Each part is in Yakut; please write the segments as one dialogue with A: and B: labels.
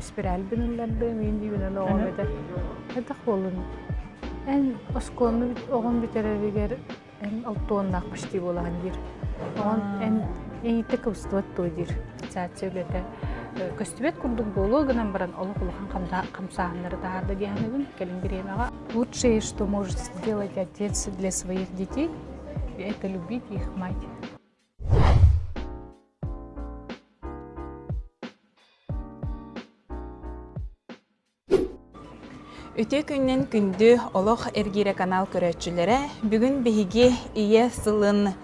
A: Спиральбын ыллардым, мин диибин аны оҕом этэ. Хайдах буоллун? Эн оскуоланы оҕом бүтэрэригэр эн алтуоннаах почти буолаҕын диир. Оҕон эн эйиитэ кыбыстыбат дуо диир. Ассоциация үлэтэ көстүбэт курдук буолуо гынан баран олох улахан хамсааһыннары таһаарда дии саныыбын кэлин бириэмэҕэ. Лучшее, что может сделать отец для своих детей, это любить их мать.
B: Үтүө күнүнэн күндү Олох эргиирэ канал көрөөччүлэрэ! Бүгүн биһиги Ийэ сылын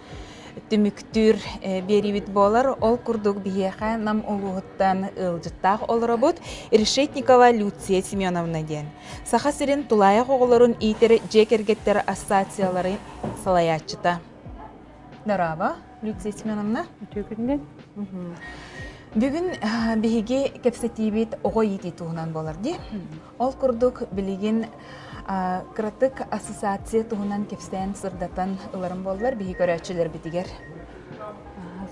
B: түмүктүүр биэриибит буолар. Ол курдук биһиэхэ Нам улууһуттан ыалдьыттаах олоробут Решетникова Люция Семеновна диэн. Саха сирин тулаайах оҕолорун иитэр дьиэ кэргэттэр ассоциацияларын салайааччыта. Дорообо, Люция Семеновна.
A: Үтүө күнүнэн.
B: Бүгүн биһиги кэпсэтиибит оҕо иитии туһунан буолар дии. Ол курдук билигин кыратык ассоциация туһунан кэпсээн сырдатан ыларым буоллар биһи көрөөччүлэрбитигэр.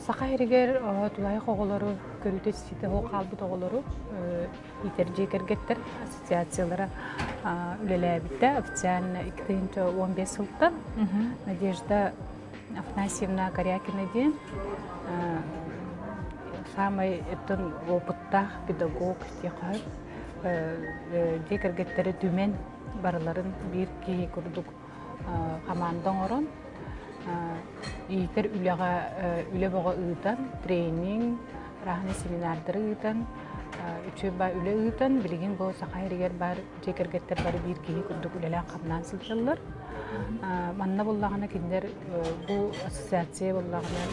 A: Саха сиригэр тулаайах оҕолору көрүүтэ-истиитэ суох хаалбыт оҕолору иитэр дьиэ кэргэттэр ассоциациялара үлэлээбитэ официально 2015 сылтан Надежда Афанасьевна Корякина диэн саамай оттон опыттаах педагог диэхэ дьиэ кэргэттэри түмэн барыларын биир киһи курдук хамаанда оҥорон иитэр үлэҕэ үлэ бөҕө ыытан тренинг араһаны семинардары ыытан үчүгэй үлэ ыытан билигин бу Саха сиригэр баар дьиэ кэргэттэр бары биир киһи курдук үлэлээн-хамнаан сылдьаллар. Манна буллаҕына кинилэр бу ассоциация буллаҕына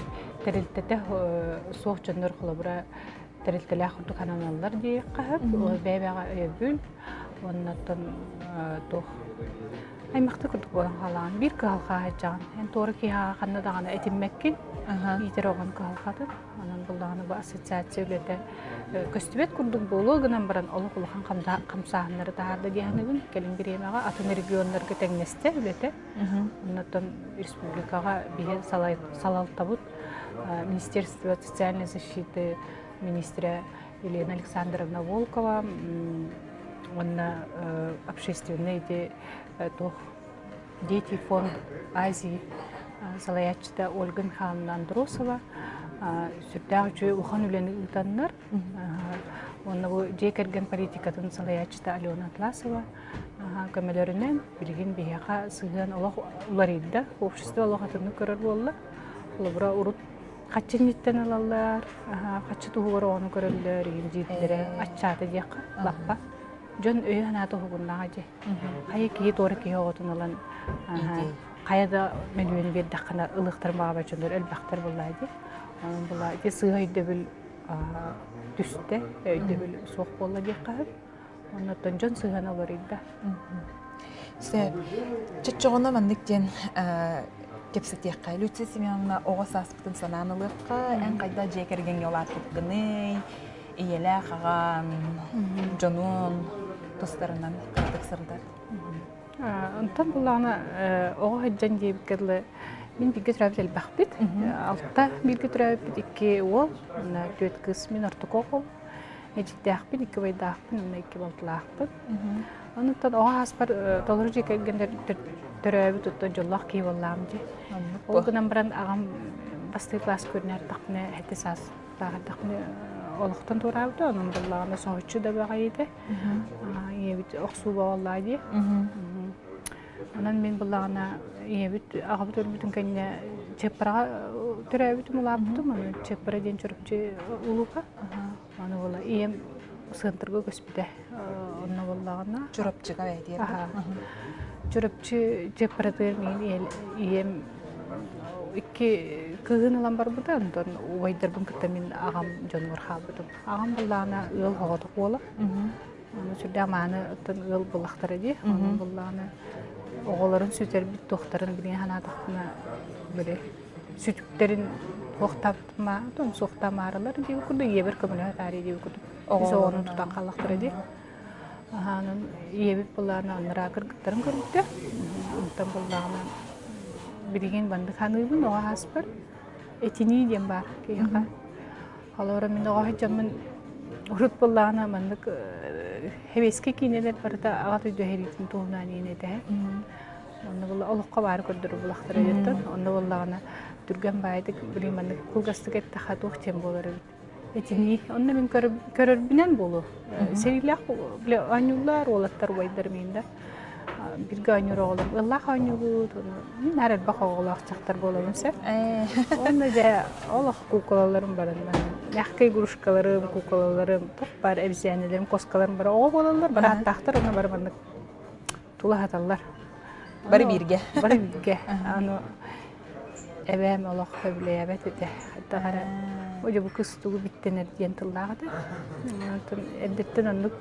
A: тэрилтэтэ суох дьоннор холобура тэрилтэлээх курдук ананаллар диэххэ сөп. Бэйэ-бэйэҕэ өйөбүл уонна оттон туох аймахтыы курдук буолан хаалаҕын. Биир кыһалҕа сылдьаҕын. Эн туора киһиэхэ ханна даҕаны этиммэккин. Иитэр оҕон кыһалҕатын. Онон буллаҕына бу ассоциация үлэтэ көстүбэт курдук буолуо гынан баран олох улахан хамсааһыннары таһаарда дии саныыбын. Кэлин бириэмэҕэ атын регионнарга тэҥнэстэ үлэтэ. Оннуттан республикаҕа биһи салалтабыт Министерство социальной защиты министрэ Елена Александровна Волкова уонна общественный ити туох Дети фонд Азии салайааччыта Ольга Михайловна Андросова сүрдээх үчүгэй улахан үлэни ыытаннар уонна бу дьиэ кэргэн политикатын салайааччыта Алена Атласова көмөлөрүнэн билигин биһиэхэ сыһыан олох уларыйда, общество олох атыннык көрөр буолла. Холобура урут хаччы инниттэн ылаллар, хаччы туһугар оҕону көрөллөр, игин дииллэрэ аччаата диэххэ лаппа. Дьон өйө-санаата уһугуннаҕа дии. Хайа киһи туора киһи оҕотун ылан хайа да мөлүйүөнү биэрдэххинэ ылыахтарын баҕарбат дьоннор элбэхтэр буоллаа дии. Онон була ити сыыһа өйдөбүл түстэ, өйдөбүл суох буолла диэххэ сөп. Оннуттан дьон сыһыана уларыйда.
B: Сөп. Чоччоҕуна маннык диэн кэпсэтиэххэ. Люция Семеновна оҕо сааспытын санаан ылыахха, эн хайдах дьиэ кэргэҥҥэ улааппыккыный, ийэлээх аҕаҥ, дьонуҥ тустарынан кыратык сырдат.
A: Онтон буллаҕына оҕо сылдьан диэбиккэ дылы мин бииргэ төрөөбүт элбэхпит. Алта бииргэ төрөөбүппүт икки уол, түөрт кыыс мин ортоку оҕом. Эдьиийдээхпин, икки убайдаахпын, уонна икки балтылаахпын. Онуттан оҕо ааспар толору дьиэ кэргэн төрөөбүт оттон дьоллоох киһи буоллаҕым дии. Ол гынан баран аҕам бастакы кылаас көрүнэртэхпинэ сэттэ саас Тааһырдахпына олохтон туораабыта, онон буоллаҕына соһуччу да баҕайыта. Ийэбит охсуу буоллаа дии. Онон мин буоллаҕына ийэбит аҕабыт өлбүтүн кэннэ Чыппараҕа төрөөбүтүм, улааппытым. Аны Чыппара диэн Чурапчы улууһа. Аны буола ийэм Сыантырга көспүтэ. Онно буоллаҕына
B: Чурапчыга бэйэтигэр.
A: Чурапчы Чыппаратыгар миигин ийэм Икки кыыһын ылан барбыта, онтон убайдарбын кытта мин аҕам дьонугар хаалбытым. Аҕам буллаҕына ыал оҕотох уола. Ону сүрдээх мааны оттон ыал буллахтара дии. Онон буллаҕына оҕолорун сүтэрбит туохтарын билигин санаатахпына били сүтүктэрин туохтаабытыма суохтаамаарылар диэбит курдук ийэбэр көмөлөһө таарыйа диэбит курдук үс оҕону тутан хааллахтара дии. Аһаанын ийэбит былаана анараа кыргыттарын көрбүтэ. Онтон буллаҕына билигин маннык саныыбын оҕо ааспар этинии диэн баар киһиэхэ. Холобура мин оҕо сылдьаммын Урут буоллаҕына маннык хэбиэскэй киинэлэр барыта аҕа дойду сэриитин туһунан иин этэ. Онно буолла олоххо баары көрдөрөр булахтара өйөттөн. Онно буоллаҕына түргэн баайдык били маннык кылгастык эттэхэ туох диэн буолар эбит. Этинии. Онно мин көрөрбүнэн буолуо. Сэриилээх били оонньууллар, уолаттар убайдар миин да. Биргэ оонньуур оҕолор ыаллаах оонньуубут, мин наар элбэх оҕолоох дьахтар буолабын сөп. Уонна дьэ олох куукулаларым бараннар. Мягкай игрушкаларым, куукулаларым, туох баар эбизээнэлэрим, коскаларым бары оҕо буолаллар, бары аттаахтар, уонна бары маннык тулаһаталлар.
B: Бары бииргэ.
A: Бары бииргэ. Аны эбээм олох сөбүлээбэт этэ. Хайдах эрэ Одьу бу кыс тугу биттэнэр диэн тыллаах этэ. Онтон эрдэттэн оннук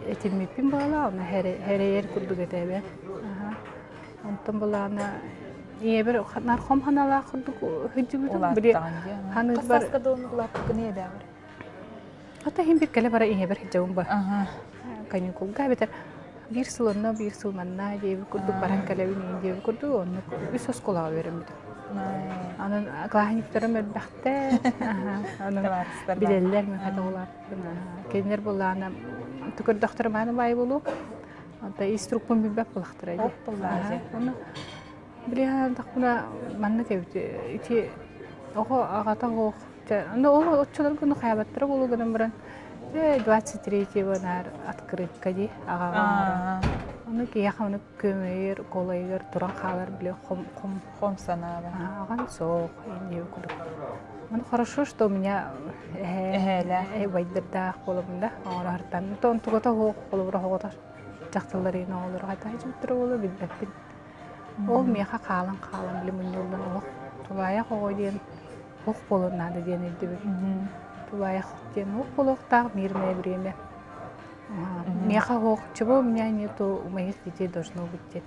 A: этиммиппин буолла, ону хэрэйэр курдук этэ эбээм. Онтон былаана ийэбэр нарком ханалаах курдук сылдьыбытым. Били
B: ханыырбар Хас сааска улааппыккын ийэбээҕэр?
A: Ата иһин бир кэлэ бара ийэбэр сылдьабын ба. Каникулга эбэтэр биир сыл онно, биир сыл манна диэбит курдук баран кэлэбин иин диэбит курдук оннук үс оскуолаҕа үөрэммитим. Онон классниктарым элбэхтэр. Онон билэллэр мин хата улааппын. Кинилэр булаана көрдөхтөрө мааны баай буолуо. Онто ис турукпун билбэт буолахтара дии. Ону билиһантахпына маннык эбит ити оҕо аҕата оһох ну ол оччолорго ну хайабаттара буолуо гынан баран 23-го наар открытка дии аҕаҕа оҥорон. Ону киһиэхэ ону көмөйөр, колайыгар туран хаалар били хом хом
B: хом санааба.
A: Аҕам суох инньэ курдук. Ону хорошо, что у меня эһээлээх убайдардаах буолабын да оҥороһортан. Онтугата оһох холобура оһоҕотор дьахталлар иин оҕолоро хайдах дьыбыттара буолуо билбэппин. Ол миэхэ хаалан хаалан били мунньуллан олох тулаайах оҕо диэн ох буолуон наада диэн өйдөбүл. Тулаайах диэн ох буолуохтаах мирное время. Миэхэ ох, чего у меня нету, у моих детей должно быть диэн.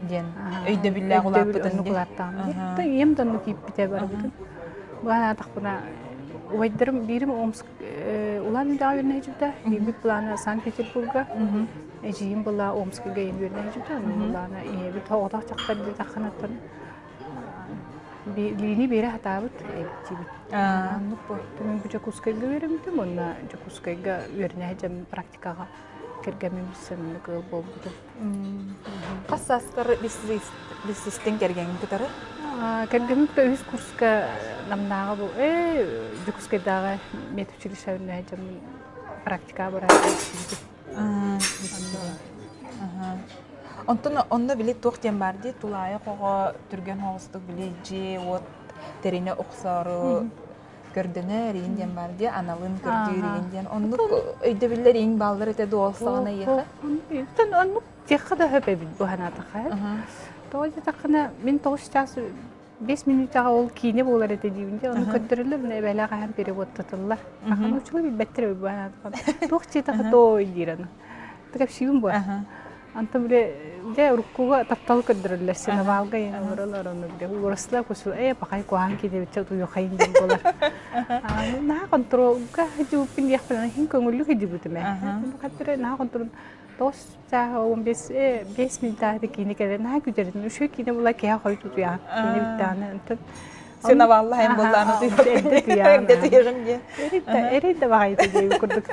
B: Диэн өйдөбүллээх улааппытын
A: оннук улааттаҕым. Та ийэм да оннук ииппитэ барыбытын. Бу анаатахпына убайдарым биирим Омск Улан Үдэҕэ үөрэнэ сылдьыбыта, биирбит былаана Санкт-Петербурга, эдьиийим была Омскайга ийэм үөрэнэ сылдьыбыта, онон былаана ийэбит оҕотох дьахтар диэтэххинэ Лиини биэрэ сатаабыт эбит Оннук бу. Мин бу Дьокуускайга үөрэммитим уонна Дьокуускайга үөрэнэ сылдьан практикаҕа кэргэммин билсэн оннук ыал буолбутум.
B: Хас сааскар билсистиҥ кэргэҥҥин кытары?
A: Кэргэммин кытта үһүс курска Намнааҕы бу Дьокуускайдааҕы медучилище үөрэнэ сылдьаммын практикаҕа баран билсибитим.
B: Онтон онно били туох диэн баар дии тулаайах оҕо түргэн соҕустук били дьиэ-уот тэринэ охсоору көрдөнөр иин диэн баар дии аналын көрдүүр иин диэн оннук өйдөбүллэр иин бааллар этэ дуо ол саҕана эйиэхэ?
A: Оттон оннук диэххэ да сөп эбит бу санаатахха. Тоҕо диэтэххинэ мин 9 чаас 5 мүнүүтэҕэ ол киинэ буолар этэ диибин дии, ону көрдөрөллөр, мин эбээлээх аһан переводтатыллар. Ахан учугэй билбэттэр эбит бу туох дьиэтэхэ той диир аны. Кэпсиибин буо. Антон бile дьэ уруккуга тапталы көрдөрөллөр сеновалга иэн олоролор ону бile уорасла кусу э пахай куһаан киинэбитчэ утуйуохайын диэн буолар. Наһаа контролга дьубуппун диэхпин иһин көҥүллүк дьубутум ээ. Хаттыра наһаа контрол тоҕус чааһа 15 5 минутааһыта киинэ кэлэр наһаа күүтэрин үчүгэй киинэ була киһи хойут утуйаҕын киинэ бүттэҕинэ онтон
B: Сыноваллаһайын буоллааны эрдэ туйаҕын диэн
A: эрэй да баҕайыта диэби курдук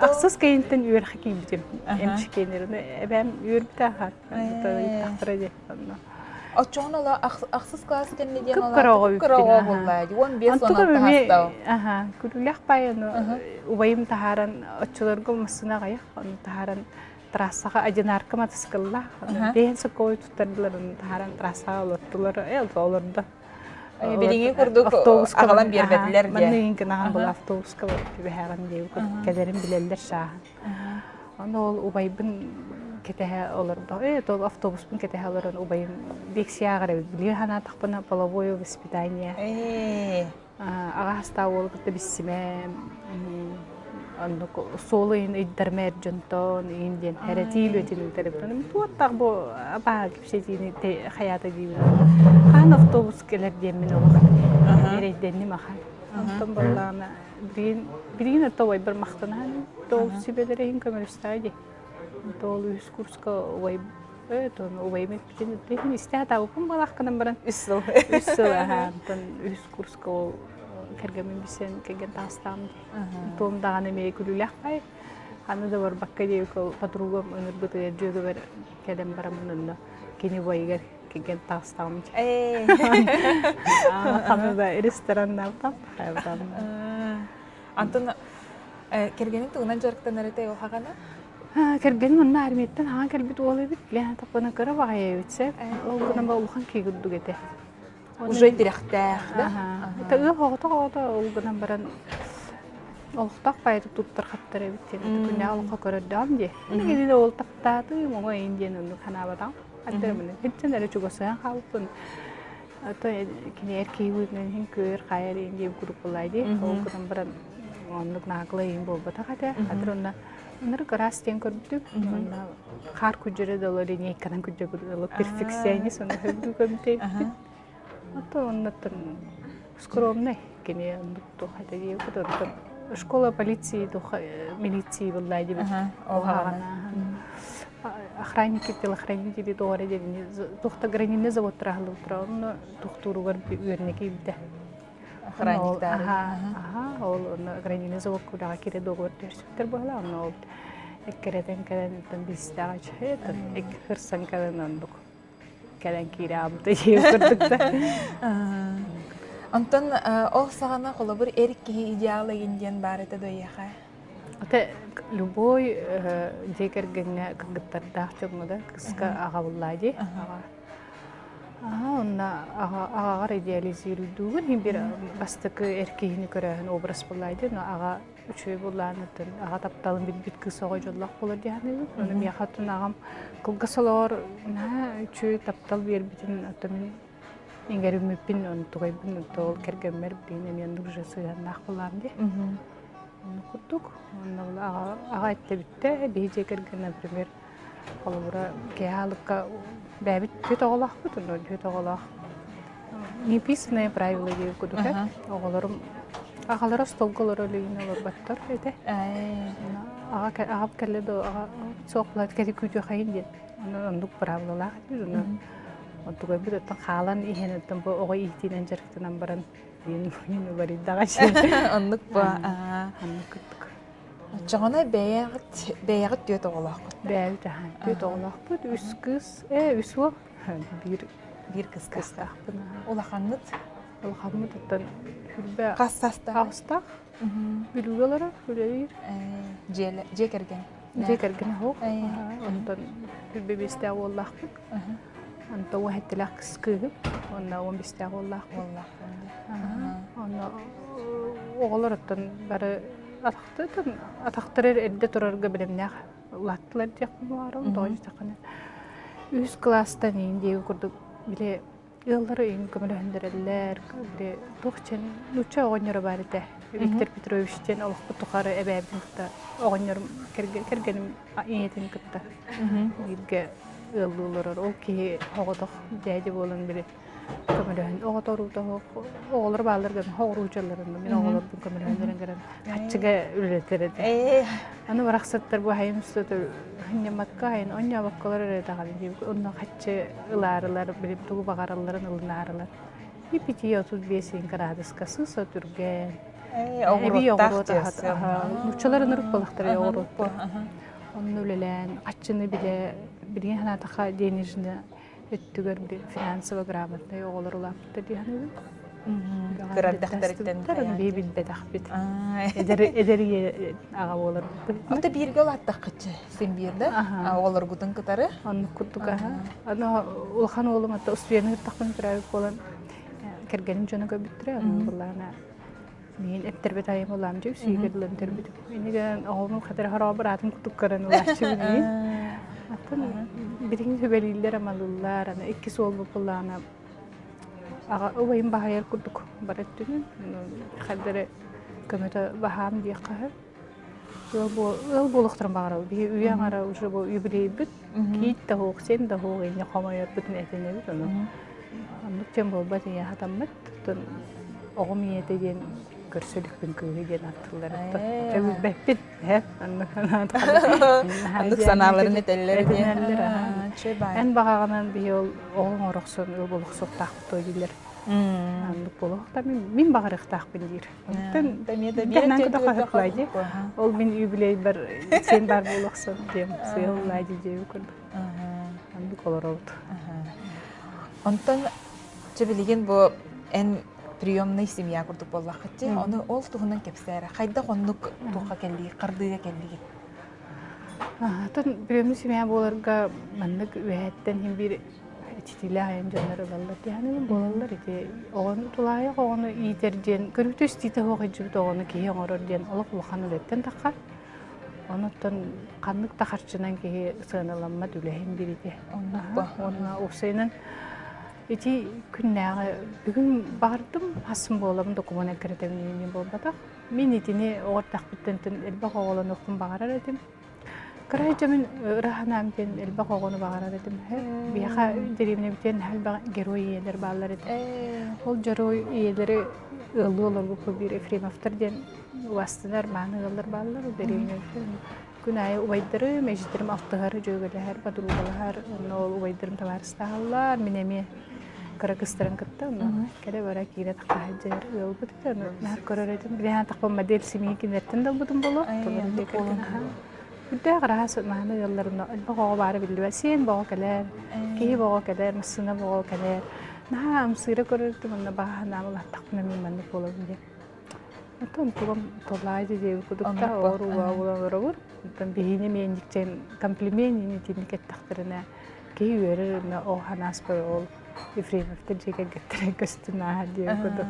A: ахсыс кэйинтэн үөрхэ киирбитим эмчиккиэннэрин эбээм үөрбүтэ ахан ыйыттахтара диэн онно
B: Оччоҕун ола ахсыс класс кэннэ диэн
A: кып-кыра оҕо
B: кыра оҕо буоллаа дии 15 16 таһаастау
A: аха күлүүлээх баайы убайым таһааран оччолорго массыына аҕыйах ону таһааран трассаҕа одинарка матасыкыллаах бэйэн соккой туттардылар ону таһааран трассаҕа олортулар э олордо
B: билиҥҥи курдук аҕалан биэрбэтилэр
A: диye манна гынаҕан була автобуска түбэһэҕин диэби кэлэрин билэллэр сааһын Ону ол убайбын кэтэһэ олордо. Ээ, ол автобуспун кэтэһэ олорон убайым лекция ааҕар эбит. Билигин санаатахпына половое воспитание. Аҕа хастаах уолу кытта билсимэ, оннук суол ыйын ыйдарма эр дьонтон иин диэн хэрэтии үлэтин ыытар эбит. Ону туоттах бу абааһы кэпсэтиини хайаата диибин. Хаан автобус кэлэр диэммин олох эрэйдэнним ахан. Онтон буоллаҕына Билигин билигин это убайбар махтанаан тоол сүбэлэрэ иһин көмөлөстөҕө дии. Тоол үһүс курска убай тон убайым эппитин иһин истэ сатаабыппын буолаах гынан баран
B: үс сыл
A: үс сыл аһаантан үһүс курска ол кэргэммин билсэн кэргэн таҕыстаҕым дии. Туом даҕаны эмиэ күлүүлээх баай. Ханна да барбакка диэбит подругам ыҥырбытыгар дьүөгэбэр кэлэн бараммын онно кини убайыгар кэргэн таҕыстаҕым дии. Ханна да рестораннаабытам.
B: Антон кэргэниҥ тугунан дьарыктанар этэй ол хаҕана?
A: Кэргэним онно армияттан хаҥа кэлбит уол эбит. Билэн таппына кыра баҕайы эбит сөп. Ол гынан улахан киһи курдук этэ.
B: Уже тирэхтээх да?
A: Это ыал оҕото-оҕото ол гынан баран олохтоох баайытык туттар хаптар эбит диэн күннээҕи олоххо көрөрдөҕүм дии. Кинини да ол таптаатым, оҕо эйин диэн оннук санаабатаҕым. Аттарымын хитчэн эрэ чугасыһан хаалбыппын. То кини эр киһи быһыытынан иһин күөр хайар иһин диэн курдук буоллаа дии. Ол гынан баран оннук наглый иһин буолбатах этэ. Хатыр онно ынырык ыраас диэн көрбүтүм. Онно хаар күдьэрэ дылы линейканан күдьэ дылы перфекционист онно хөрдүү көмүтэйбит. Ото оннуттан скромный кини оннук туох этэ диэбит онтон школа полиции туох милиции буллаа диэбит. Охранники телохранители тоҕо диэбини туохта гранильный завод траһыллыбыттара онно тухтууругар үөрэнэ киирбитэ.
B: Охранниктары.
A: Аха, ол онно гранильный завод кудаҕа киирэ договор түһэрсиптэр буолла онно ол эккирэтэн кэлэн оттон билстэҕэ үчүгэй хырсан кэлэн оннук кэлэн киирэ аабыта дии курдук да.
B: Онтон ол саҕана холобур эр киһи идеала диэн баар этэ дойеха.
A: Ата любой дьиэ кэргэҥҥэ кыргыттардаах дьоҥҥо да кыска аҕабыллаа дии. Аҕа. Аха, онно аҕаҕар идеализируйдуугун иһин бир бастакы эр киһини көрөөһүн образ буоллаа дии. Но аҕа үчүгэй буоллаан оттон аҕа тапталын билбит кыыс оҕо дьоллоох буолар дии саныыбын. Ону миэхэ оттон аҕам кылгас олоҕор наһаа үчүгэй таптал биэрбитин оттон мин иҥэриммиппин онтугайбын ол кэргэммэр билигин эмиэ оннук уже сыһыаннаах буоллаам дии. Оннук курдук. Онно аҕа эттэ бүттэ. Биһи дьиэ кэргэн, например, холобура, киэһэ аһылыкка бэйэбит түөрт оҕолоохпут, онно түөрт оҕолоох неписанное правило диэбит курдук ээ. Оҕолорум аҕалара остуолга олорор илигинэ олорботтор этэ. Аҕа аҕам кэллэ да аҕа суох буолаат кэти күүтүөхэйин диэн. Онон оннук быраабылалаах этибит. Онон онтугайбыт оттон хаалан иһэн оттон бу оҕо иитиинэн дьарыктанан баран диэн уларыйдаҕа
B: Оннук бу.
A: Оннук курдук.
B: Оччоҕуна бэйэҕит бэйэҕит түөрт оҕолооххут.
A: Бэйэбит аһаан түөрт оҕолоохпут. Үс кыыс, ээ үс уол, биир
B: биир кыыс
A: кыыстаахпын.
B: Улахаҥҥыт?
A: Улахаммыт оттон хүрбэ
B: Хас саастаах?
A: Аҕыстаах. Бүлүүгэ олорор, үлэлиир.
B: Дьиэ дьиэ кэргэн.
A: Дьиэ кэргэнэ суох. Онтон хүрбэ биэстээх уоллаахпын. Онтон уон сэттэлээх кыыһым. Уонна уон биэстээх уоллаахпын.
B: Уоллаахпын.
A: Онно оҕолор оттон бары атахтары эрдэ турарга бэлэмнээх улааттылар диэхпин баҕарабын. Тоҕо диэтэххинэ үһүс кылаастан иин диэки курдук били ыаллары иин көмөлөһүннэрэллэр. Били туох диэн нуучча оҕонньоро баар этэ. Виктор Петрович диэн олохпут тухары эбээбин кытта оҕонньорум кэргэним ийэтин кытта бииргэ ыаллыы олорор. Ол киһи оҕотох дядя буолан били көмөлөһөн оҕото уруута оҕолор бааллар гына хоҕуруучалларын мин оҕолорбун көмөлөһөннөрөн гынан хаччыга үлэлэтэр этэ. Аны барахсаттар бу хайын устата ханньаммакка хайын онньообокколор эрэ даҕаны диэбит онно хаччы ылаарылар билим тугу баҕаралларын ылынаарылар. Ипитии 35 кыраадыска сыса түргэн. Эбии оҕуруот нууччалар ынырык буолахтара оҕуруот. Онно үлэлээн хаччыны билэ билигин санаатахха денежно өттүгэр финансово грамотнай оҕолор улааппыттар дии саныыбын.
B: Кыра эрдэхтэриттэн
A: биһи билбэтэхпит. Эдэр эдэр ийэ аҕа буоларбыт.
B: Ата бииргэ улааттаххытчы син биир да оҕолоргутун кытары.
A: Оннук курдук аха. Аны улахан уолум ата устуйаны кыттахпын төрөөбүт буолан кэргэним дьоно көрбүттэрэ. Аны былаана миин эттэрбит айым улаам дьэ сүйгэр ылан төрбүтүм. Инигэн оҕолорум хатара хороҕо быраатын кутук көрөн улааччы билигин. Атын билигин сүбэлииллэр амалыыллар. Аны иккис уолбут буллаана аҕа убайым баһайар курдук бар өттүнэн хайдары көмөтө баһаам диэххэ сөп. Ыал буолуохтарын баҕарабыт. Биһи үйэ аҥара уже бу юбилейбит. Киит да суох, сен да суох инньэ хомойорбутун этинэбит ону. Оннук диэн буолбат ийэ хатаммыт. Оттон оҕом ийэтэ диэн көрсө иликпин кыыһы диэн аттыллар. Билбэппин.
B: Оннук санааларын этэллэр диэн.
A: Эн баҕаҕынан биһи ол оҕоҥ орохсон ыал буолуохсуохтаахпыт дииллэр. Оннук буолуохта мин баҕарыахтаахпын диир. Онтон тэһнэн көтөхөһөплай дии. Ол мин юбилейбар сен бар буолуохсан диэм сыаллай дии диэби курдук. Оннук олоробут.
B: Онтон чэ билигин бу эн приемный семья курдук буоллаххыт дии. Ону ол туһунан кэпсээрэ. Хайдах оннук туохха кэллии, хардыыга кэллигит?
A: Атын приемный семья буоларга маннык үөһэттэн иһин биир ичитиилээх айан дьоннор ылаллар диэханыбын буолаллар ити оҕону тулаайах оҕону иитэр диэн көрүүтэ истиитэ суох илдьибит оҕону киһи оҥорор диэн олох улахан үлэттэн таххар онуттан ханнык да харчынан киһи сыаналаммат үлэһин бирити уонна уопсайынан ити күннээҕи бүгүн баҕардым хасын буолабын докумуон эккирэтэбин буолбатах мин итини оҕо эрдэхпиттэн элбэх оҕолонуохпун баҕарар этим Кыра дьомун ыраһанаам диэн элбэх оҕону баҕарар этим. Биһиэхэ дэриэбинэбитигэр наһаа элбэх герой ийэлэр бааллар этэ. Ол дьоруой ийэлэри ыаллыы олорбуппут биир Ефремовтар диэн убастынар мааны ыаллар бааллар дэриэбинэбитигэр. Күн аайы убайдарым, эдьиийдэрим алтыһар, дьүөгэлэһэр, подругалаһар. Онно ол убайдарым табаарыстаһаллар, мин эмиэ кыра кыстарын кытта онно кэлэ-бара киирэ тахха сылдьар ыалбыт этэ. Ону наар көрөр этим. Билиһэн тахпын модель семьи кинилэртэн да ылбытым буолуо. Үрдээх араас мааны ыалларына элбэх оҕо баара биллибэт. Сиэн боҕо кэлэр, киһи боҕо кэлэр, массыына боҕо кэлэр. Наһаа ымсыыра көрөр этим, онно бааһынаам улааттахпына мин маннык буолабын диэн. Оттон тугум толлаай диэбит кудукта оҕор уа олоробут. Оттон биһиини миэнньикчэн комплимент итинник эттэхтэринэ киһи үөрэр уонна ол ханааспар ол Ефремовтар дьиэ кэргэттэрэ көстүн ааһар диэн курдук.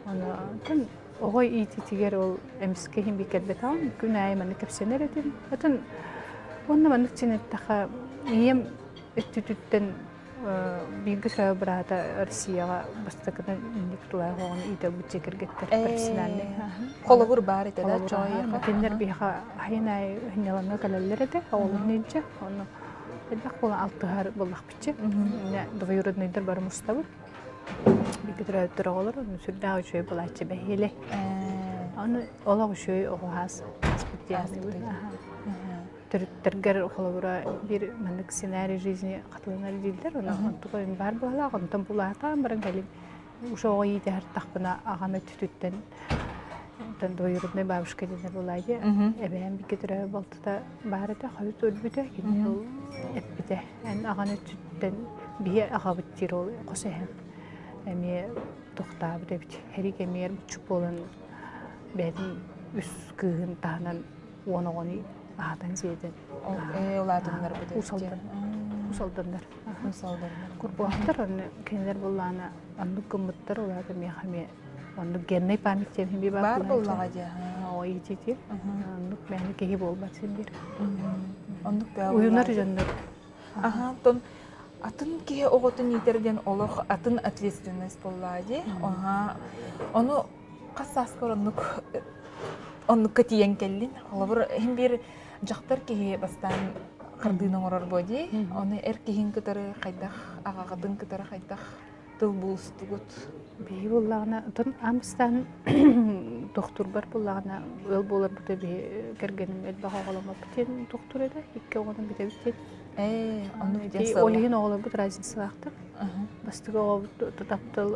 A: Ону оттон оҕо иитиитигэр ол эмискэ иһин кэлбэтэҕим күн аайы маннык кэпсэнэр этим. Оттон уонна маннык чин эттэххэ ийэм өттүтүттэн бииргэ төрөөбүт быраата Россияҕа бастакынан инник тулаайах оҕону иитэ ылбыт дьиэ кэргэттэр профессиональный.
B: Холобур баар этэ да чоойуха.
A: Кинилэр биһиэхэ айын аайы сынньалаҥҥа кэлэллэр этэ, оҕолорун илдьэ. Онно элбэх буолан алтыһар буоллахпытчы. Двоюроднойдар бары мустабыт. Бииргэ төрөөбүттэр оҕолор, сүрдээх үчүгэй буолааччы бэһиэлэй. Аны олох үчүгэй оҕо хаас ааспыт диэн төрүттэргэр холобура биир маннык сценарий жизни хатыланар дииллэр онон онтука баар быһалаах онтон булаатаан баран кэлин ушу оҕо иитэ сыртахпына аҕам өттүтүттэн онтон двоюродной бабушка диэнэ буолаа дии эбээм бииргэ төрөөбүт балтыта баар этэ хойут өлбүтэ кини ол эппитэ эн аҕан өттүттэн биһи аҕабыт диир ол хос эһэм эмиэ тохтообут эбит эрик эмиэ буччук буолан бэйэтин үс кыыһын таһынан уон оҕону аһатан сиэтэн
B: улаатыннарбыт
A: Уус Алданнар Курбуһахтар онно кинилэр буллаана оннук гыммыттар улаата миэхэ эмиэ оннук геннай память диэн би
B: баар буоллаҕа дии
A: оо ити оннук мээнэ киһи буолбат син биир
B: оннук
A: уйунар дьоннор
B: аха оттон атын киһи оҕотун иитэр диэн олох атын ответственность буоллаҕа дии аха ону Хас сааскар оннук оннукка тиийэн кэллин? Холобур, иһин биир дьахтар киһи бастаан хардыыны оҥорор буо дии. Ону эр киһин кытары хайдах, аҕаҕытын кытары хайдах тыл булустугут?
A: Биһи буоллаҕына, отон аан бастаан тохтуурбар буоллаҕына, ыал буоларбыта биһи кэргэним элбэх оҕоломмоппут диэн тохтуур этэ. Икки оҕону бүтэбит диэн.
B: Ээ, оннук диэн
A: Ол иһин оҕолорбут разницалаахтар. Бастакы оҕобут таптал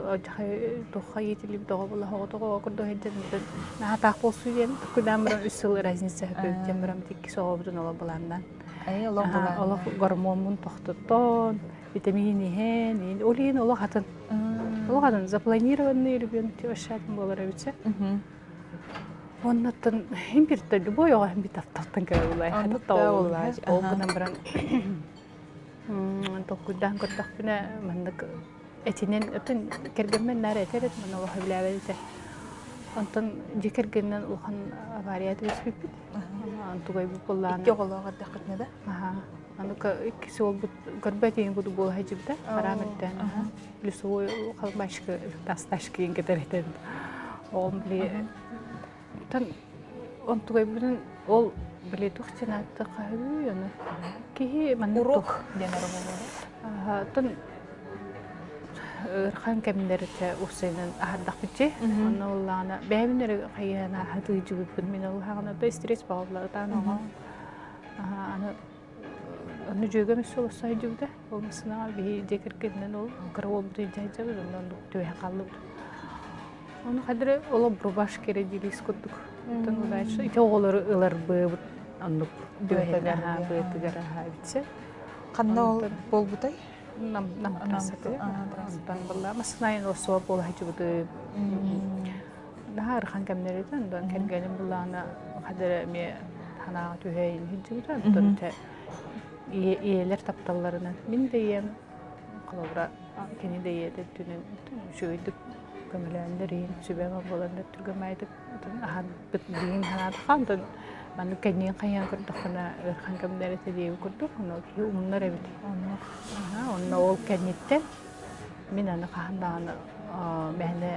A: туохха иитиллибит оҕо буолла оҕотох оҕо курдук сылдьан наһаа таах буолсу диэн кудаан баран үс сыл разница диэн баран иккис оҕобутун олох былааннаан олох гормоммун тохтотон витамин иһэн ол иһин олох атын олох атын запланированный ребенок вообще атын буолар эбит Оннуттан иһин биртэ любой оҕо иһин бит тапталтан кэлэ булай ол гынан баран Толкуйдаан көрдөхпүнэ, маннык этинэн өтөн кэргэммин наар этэр этим, онно олох сөбүлээбэт этэ. Онтон дьиэ кэргэнинэн улахан авария түбэспиппит. Онтугайбыт буоллаҕына
B: Икки оҕолоох эрдэххитинэ да?
A: Аһаа. Аны иккис уолбут көрбөт ийэм курдук буола сылдьыбыта. Хараам өттөөн. Плюсовой халбашка тасташка диэн кэтэр этэ. Оҕом били Оттон онтугайбытын ол били туох диэн ааттыахха үһү ону киһи маннык
B: Уруок диэн эрэ буолуо.
A: Оттон ыарахан кэмнэртэ уопсайынан аһардахпыт дии. Онно буоллаҕына бэйэбин эрэ хайыһан ааһа мин ол аһаҕына да стресс баҕалла ытаан оҕо. Аны. Онно дьүөгэм өссө олорсо сылдьыбыта. Ол массыынаҕа биһи дьиэ кэргэнинэн ол кыра уолбутун илдьэ сылдьабыт, онно оннук түбэһэн хааллыбыт. Ону хадыры олох рубашка эрэ диилис курдук. Оттон удача ити оҕолору ыларбыт оннук
B: Быатыгар
A: быатыгар аһаа эбитсэ.
B: Ханна ол буолбутай?
A: Нам нам трассатыгар. Онтон буолла массыынайын олорсуба буола сылдьыбытым. Наһаа ыарахан кэмнэр этэ. Онтон кэргэним буллаҕына хадыры эмиэ санааҕа түһэйин сылдьыбыта. Онтон ийэлэр тапталларынан мин да ийэм холобура кини да ийэтэ өттүнэн үчүгэйдик көмөлөөннөр иһин сүбэм буоланнар түргэмайдык аһарбыт билигин санаатахха онтон маннык кэнниин хайаан көрдөххүнэ ыарахан кэмнэр этэ диэбит курдук ону киһи умнар эбит онно ол кэнниттэн мин аны хаһан даҕаны мээнэ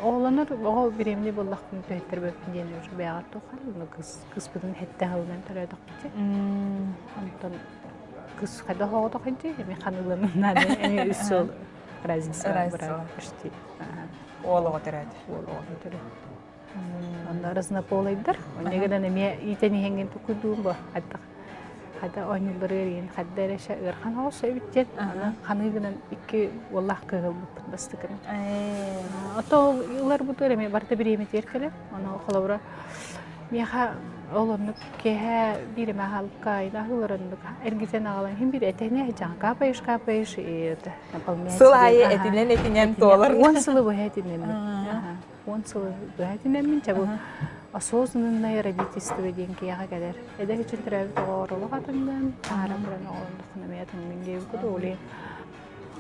A: Оҕолонор оҕо бириэмэни буллахпын түһэттэрбэппин диэн уже бэйэҕэр туоххар ону кыс кыспытын хэттэ аһылынан төрөөтөхпүтэ. Онтон кыс хайдах оҕотох инти эми ханыыланын наада эми үс сыл разница
B: Разница.
A: почти.
B: Уол оҕо төрөөтө.
A: Уол оҕону төрөөтө. Онно разнополайдар. Онно гынан эмиэ иитэн иһэҥҥин тукуйдуум бу хайдах Хата оонньууллары эрийэн хадда эрэ ыарахан оҕус эбит диэн аны ханыы гынан икки уоллаах кыыһы ылбыппыт бастакынан. Ото ол ыларбытыгар эмиэ барыта бириэмэтигэр кэлэр. Ону холобура миэхэ ол оннук киэһэ биир эмэ аһалыкка айдаһыылар оннук эргитэн аҕалан иһин биир этэһине дьаҥ капаешь капаешь и это наполняет
B: Сыл аайы этинэн этинэн туолар.
A: 10 сылы быһа этинэммин. 10 сылы быһа этинэммин. Чэ бу осознанное родительство диэн киһиэхэ кэлэр. Эдэр үчүн төрөөбүт оҕолор олох атыҥҥын, таһааран баран оҕолордоххуна эмиэ атыҥҥын диэбит курдук ол иһин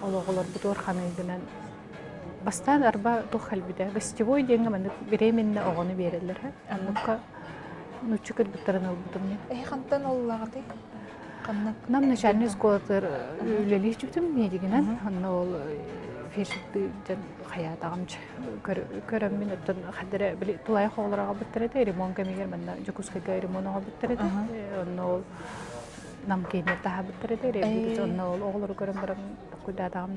A: ол оҕолорбутугар ханыйгынан бастаан арба туох кэлбитэ гостевой диэҥҥэ маннык беременна оҕону биэрэллэр оннукка нуучча кыргыттарын ылбытым мин.
B: Эһи хантан оллаҕытый? Ханна?
A: Нам начальнай школатыгар үлэлии сылдьыбытым медигинэн. Онно ол фельдшердыы дьон хайаатаҕым Көрөммүн оттон хадара били тулаайах оҕолор аҕалбыттар этэ, ремонт кэмигэр манна Дьокуускайга ремонт оҥорбуттар этэ. Онно ол нам кииннэр таһаабыттар этэ, реабилитация онно ол оҕолору көрөн баран куйдаатаҕым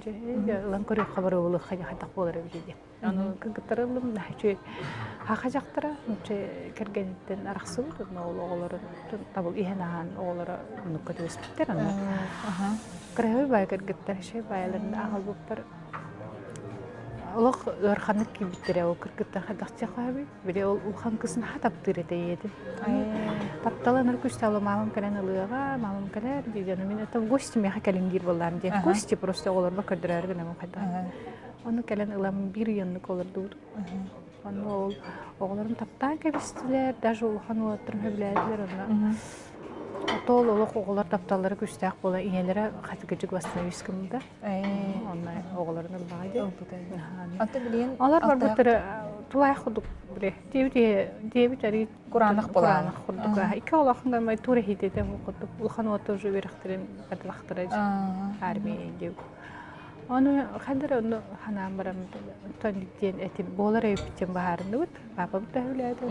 A: дьэ ылан көрүөххэ барыылыахха хайдах буолар эбит диэн. Ону кыргыттары ыллым, үчүгэй хаха дьахтара, үчүгэй кэргэниттэн арахсыбыт, онно ол оҕолорун табыл иһэн аһаан оҕолоро оннукка түбэспиттэр. Онно кыраһыабай баай кыргыттар, үчүгэй баайаларын аҕалбыппар Олох ыараханнык киирбиттэрэ ол кыргыттар хайдах диэххэ Били ол улахан кыыс наһаа таптыыр этэ ийэтин. Таптала ынырык үстээх маамам кэлэн ылыаҕа, маамам кэлэр дии дьону мин это в гости миэхэ кэлин диир буоллаам диэн. Гости просто оҕолорбор көрдөрөөрү гынабын хайдах. Ону кэлэн ылам биир ыйыннык олордубут. Онно ол оҕолорум таптаан кэбистилэр, даже улахан уолаттарым сөбүлээтилэр онно. Отол олох оҕолор тапталлара күүстээх буола ийэлэрэ хатыгыдьык восстановись гыммыта. Онно оҕолорун ыллаҕа дии.
B: Аты билигин
A: Олор барбыттара тулаайах курдук били диэбит диэбит арыы
B: кураанах
A: кураанах курдук икки олохун гамай тура хитете курдук улахан уота уже үөрэхтэрин бардылахтара армия диэбит Ону ханна онно ханаан баран тон диэн этим буолар эбиппитин баһаарынныбыт. Папабыт да үлээтэ.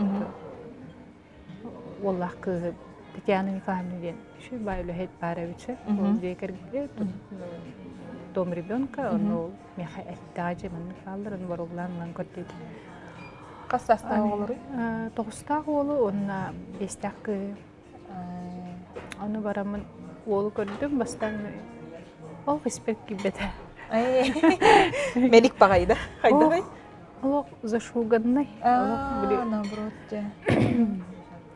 A: Уоллаах кыыһы Татьяна Николаевна диэн үчүгэй баай үлэһит баар эбит Ол дьиэ кэргэнэ дом ребенка, онно ол миэхэ эттэҕэ дьэ маннык бааллар, ону боруобалаан ылан көрдүбүт.
B: Хас саастаах оҕолоруй?
A: Тоҕустаах уолу уонна биэстээх кыыһы. Ону бараммын уолу көрдүм, бастаан ол испэт киирбэтэ.
B: Мелик баҕайы да хайдаҕый?
A: Олох зашуганный. Олох били
B: наоборот дьэ.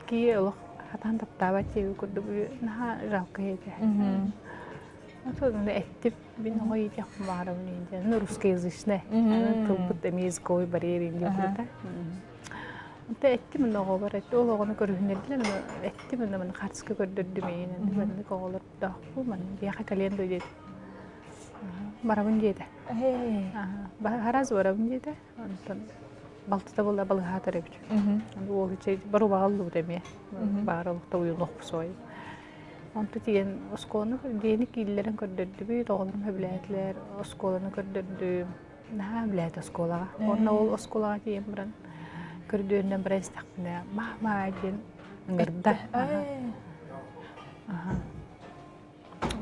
A: Кии олох хатаан таптаабат диэби курдук наһаа жалко этэ. Эттим мин оҕо иитиэхпин баҕарабын диэн русскоязычный тылбыт эмиэ языковой барьер диэн курдук Онто эттим мин оҕобор этти ол оҕону көрүһүннэрдилэр мин эттим мин маны хаартыска көрдөрдүм эйин маннык оҕолордоохпун маннык биһиэхэ кэлиэн дуо диэтэ барабын диэтэ Хараас барабын диэтэ онтон балтыта буолла балыһаатар эбит уол барубаҕа ыллыбыт эмиэ баар олохто уйунуохпу суой онто тиийэн оскуоланы диэни кииллэрин көрдөрдүбүт оҕолорум сөбүлээтилэр оскуоланы көрдөрдүм Наһаа үлэһит оскуолаҕа. Уонна ол оскуолаҕа тиийэн баран көрдүөннэн баран истэхпинэ мама диэн ыҥырда. Аха.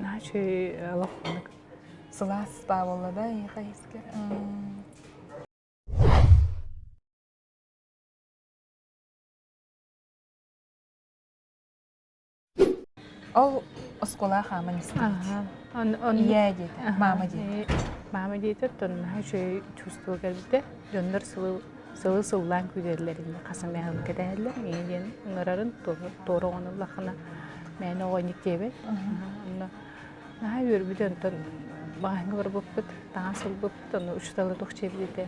A: Наһаа үчүгэй олох оннук.
B: Сылаас баа буолла да эйиэхэ искэр? Ол Оскуола хааман истибит. Ийээ диэтэ, мама диэтэ.
A: Мама диэтэ, оттон наһаа үчүгэй чувство кэлбитэ. Дьоннор сылы сылы сыллаан күүтэллэрин хас эмэ сыл кэтэһэллэр. Ийэ диэн ыҥырарын туора оҕону ыллаххына мээнэ оҕонньук диэбэт. Онно наһаа үөрбүтэ, онтон маҕаһыыҥҥа барбыппыт, таҥас ылбыппыт, ону учуутала туох диэбитэ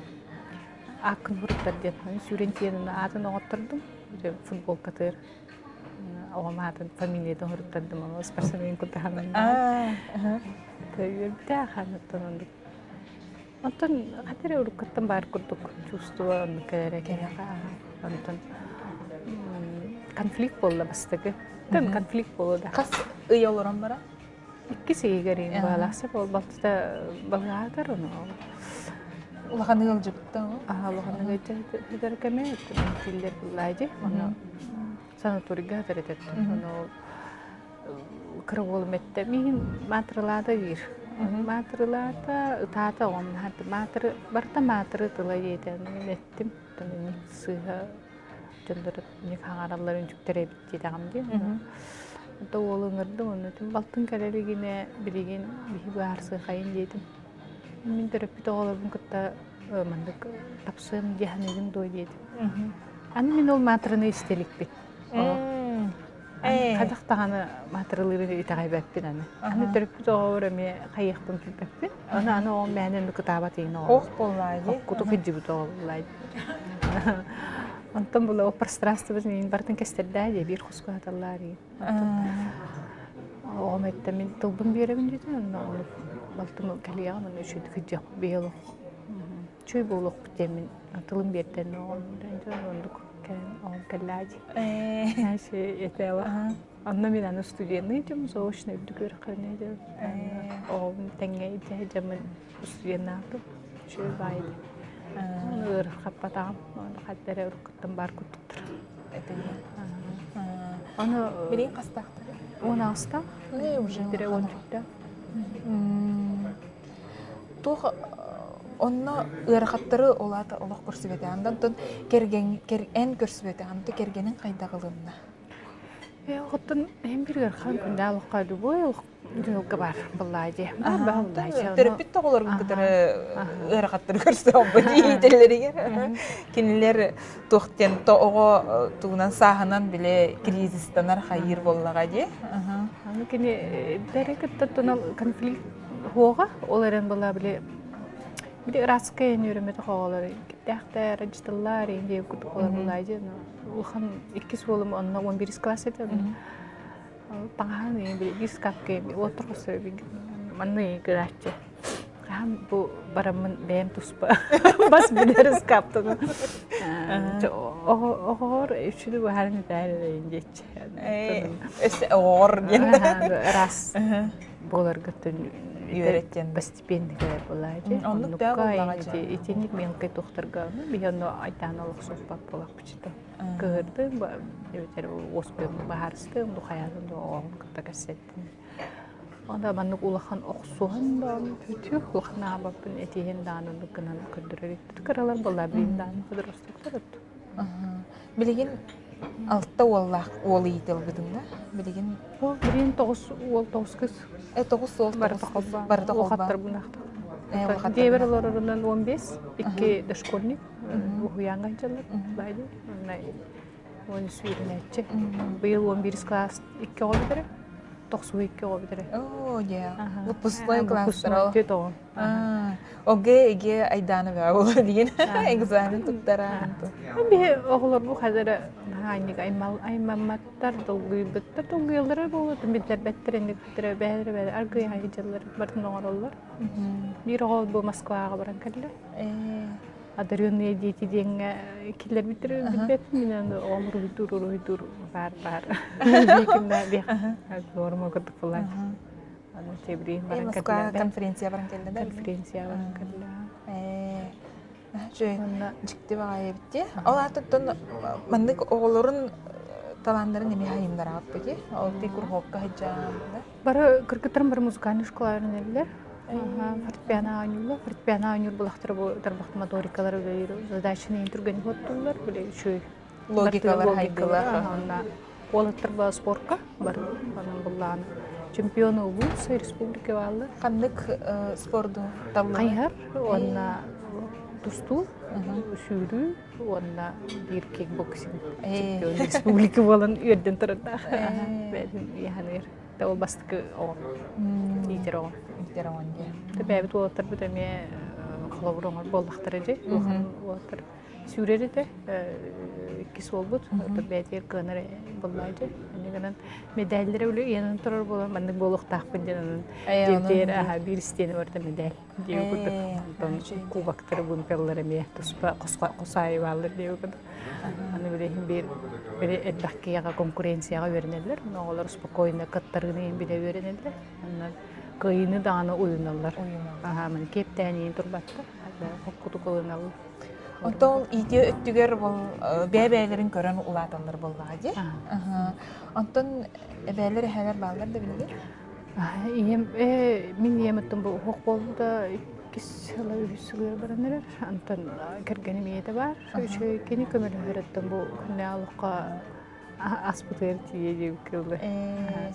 A: ааккын суруттар диэн. Сүүрэн тиийэн аатын оҥоттордум, футболкатыгар оҕом аатын фамилиятын суруттардым, ону спортсмен курдаһанан үөрбүтэ ханыттан оннук. Онтон хата эрэ уруккуттан баар курдук чувство оннук кэлэрэ киһиэхэ. Онтон конфликт буолла бастакы. Конфликт буолла да.
B: Хас ый олорон бара?
A: Иккис ыйыгар иин баалаахса ол балтыта балыгаатар ону.
B: Улахан ыалдьыбытта ол.
A: Аха улахан ыалдьыбытар кэмэ тиллер буллаажы. Ону санаторийга хатар этеттим. Ону кыра уолум эттэ миигин маатырылаата диир. Маатырылаата, ытаата оҕом маатыры барыта маатыры тыла диэтэ. Мин эттим, сыыһа дьоннор ник хаҥараллар үндүктэр эбит диэтэҕим дии. Онто уолу ыҥырдым, онно балтын кэлэ илигинэ билигин биһи быһаарсыахайын диэтим. Мин төрөппүт оҕолорбун кытта маннык тапсыам дии саныыгын дуо диэтим. Аны мин ол маатыраны истэ иликпин. Хайдах даҕаны маатыралыырын итэҕэйбэппин аны. Аны төрөппүт оҕобор эмиэ хайыахпын билбэппин. Аны аны оҕом мээнэ оннук ытаабат иһин оҕом.
B: Ох буоллаа дии.
A: Куту кырдьыбыт оҕо буоллаа Онтон була ол пространствобыт миин барытын кэстэрдээ дии биир хоско хаталлаар иин. Оҕом эттэ мин тылбын биэрэбин диэтэ онно балтым кэлиэҕин онно үчүгэй кырдьыах биһи олох Чүй буолуохпут диэммин тылым биэрдэн оҕом оннук оҕом кэллээ дии. Этээла. Онно мин аны студенный дьом заочно үрдүк үөрэххэ дьэ оҕом тэҥҥэ илдьэ дьаммын студеннаатым. Үчүгэй баайды. Оны ыарырҕаппатаҕым. Хадда эрэ уруккуттан баар курдуктар.
B: Ону билигин хастаахтар?
A: 16-та.
B: Уже
A: Тире 14-тө.
B: Туох онно ыарахаттары ол аата олох көрсүбэтэҕин да онтон кэргэн эн көрсүбэтэҕин онтон кэргэниҥ хайдах ылынна?
A: Оттон эн бир ыарахан күндэ олоххо любой дьылга бар быллаа дии.
B: Төрөппүт да оҕолорун кытары ыарахаттары көрсө диителлэригэр кинилэр туох диэн то оҕо тугунан сааһынан бile кризистанар хайыыр буоллаҕа дии.
A: Аны кини бэри кытта конфликт Һуоҕа, ол эрэн была били били ыраацкай үөрэммэтэх оҕолор киттээхтэр, дьытыллар диэн курдук олор буллаа дии. Улахан иккис уолум онно 11 класс этэ. Таҥаһын били биир скапка уоттар хосто манны гырааччы. Хаһан бу бараммын бэйэм туспа бас билэр скаптаны. Оҕоор үчүгэй баһарын этээр диэччи.
B: Өссө оҕоор диэн.
A: Раз буоларгыттан
B: үөрэттэн
A: постепенно кэлэр буолаачы.
B: Оннук да буоллаҕа
A: Итинник мелкай тухтарга биһи онно айтаан олохсуспат буолахпычыта. Кыһырдым, эбэтэр уоспуйум баһаарыстым, духайаатын да оҕоҕун кытта кэссэттим. Онда маннык улахан охсуһан да бүтүөх улахан аабаппын этиһин дааны гынан көрдөрөр кыралар буолла билин дааны подростуктар
B: Билигин алта уоллаах уол иитэ ылбытын да? Билигин
A: Ол билигин тоҕус уол тоҕус кыз.
B: Тоҕус уол
A: барыта холбоон.
B: Барыта холбоон.
A: Улахаттарбын ахтар. Дьиэбэр олорорунан 15, икки дошкольник уһуйааҥҥа сылдьаллар. Баайды. Онно 13 үөрэнээччи. Быйыл 11 класс икки оҕо бүтэрэ. Тохсуһу икки оҕо бүтэрэ.
B: Оо, дьэ. Выпускной класстар.
A: Выпускной тоҕо.
B: ОГЭ, ЕГЭ айдаана баа буолар диэн экзамен туттараан.
A: Биһи оҕолорбу хадара хаанньык аймамматтар, долгуйбуттар, долгуйаллара буолуо, биллэрбэттэр инниктэрэ бээлэрэ бээлэр аргыйа дьаллар барын оҥороллор. Биир оҕо бу Москваҕа баран кэллэ. Одаренные дети диэҥҥэ киллэрбиттэр билбэппин мин оҕом уруһуйдуур уруһуйдуур баар баар. Биэкимнэ норма курдук буолааччы. Аны Тебрин баран
B: Москва конференция баран кэллэ да?
A: Конференция баран кэллэ.
B: Үчүгэй дьикти баҕайы эбит дии. Ол аатыттан маннык оҕолорун талааннарын эмиэ хайыннараҕыт дии. Ол ти курһуокка сылдьан да.
A: Бары кыргыттарым бары музыкальный школа үөрэнэллэр. Фортепиано оонньууллар. Фортепиано оонньуур булахтара бу тарбах моторикалара үлэлиир задачаны түргэнник оттууллар. Били үчүгэй
B: Логикалар хайдылар.
A: Уолаттар ба спортка бар онон буллаан. Чемпион улуус республика бааллар.
B: Ханнык спорду таллылар?
A: Хайыһар уонна тустуу, сүүрүү уонна биир кикбоксинг чемпион республика буолан үөрдэн турардаах. Бэйэтин ыйаһаныгар. Ол бастакы оҕом, иитэр оҕом.
B: Иитэр оҕон диye.
A: Бэйэбит уолаттарбыт эмиэ холобур оҥор буоллахтара дии. Улахан уолаттар сүүрэр этэ иккис уолбут бэйэтигэр кыанар буоллаачы инньэ гынан медаллара үлэ ыйанан турар буолан маннык буолуохтаахпын диэн онон диэтигэр аха биир истиэнэ барыта медаль диэбит курдук онтон кубоктары вымпеллар эмиэ туспа хосаайы бааллар диэбит курдук аны билигин биир били элбэх киһиэхэ конкуренцияҕа үөрэнэллэр оҕолор спокойно кыттарыыны билэ үөрэнэллэр онон кыайыыны даҕаны уйуналлар аха маны киэптээн турбаттар хоккутук ылыналлар.
B: Онтон ол иитии өттүгэр бол бэйэ-бэйэлэрин көрөн улааталлар буоллаҕа дии. Онтон эбээлэр эһээлэр бааллар да билигин?
A: Ийэм мин ийэм оттон бу уһук буолбута иккис сыла үһүс сылыгар баран эрэр. Онтон кэргэним ийэтэ баар. Үчүгэй кини көмөлөһөр оттон бу күннээҕи олоххо аспытыгар тиийэ диэбиккэ дылы.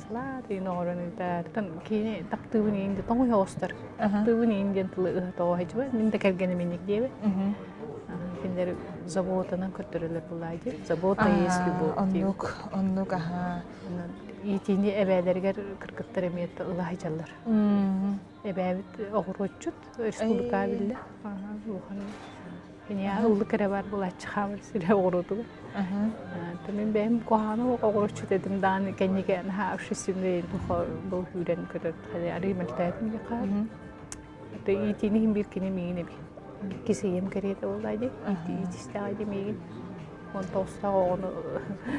A: Салаат иин оҥорон ыытар. Кини таптыыбын иин диэн тоҥуй оҕустар. Таптыыбын иин диэн тылы ыһа тоҕо сылдьыбат. Мин да кэргэним инник диэбит. Кинилэр заботанан көрдөрөлөр булаа диир. Забота есть любовь.
B: Оннук, оннук, аха.
A: Иитиини эбээлэригэр кыргыттар эмиэ ыла сылдьаллар. Эбээбит оҕуруотчут республикаҕа биллэр. Улахан Киниэхэ ыллык эрэ баар буолааччы хаамар сирэ оҕуруотугар. Мин бэйэм куһаҕаны оҕуруотчут этим даҕаны кэнники наһаа общественный бұл үүрэн көтөр арыы мөлтөөтүм диэххэ. Иитиини иһин биир кини миигин эбит. Иккис ийэм кэриэтэ буолла дии. Иитистэҕэ дии миигин. Он тоҕустаах оҕону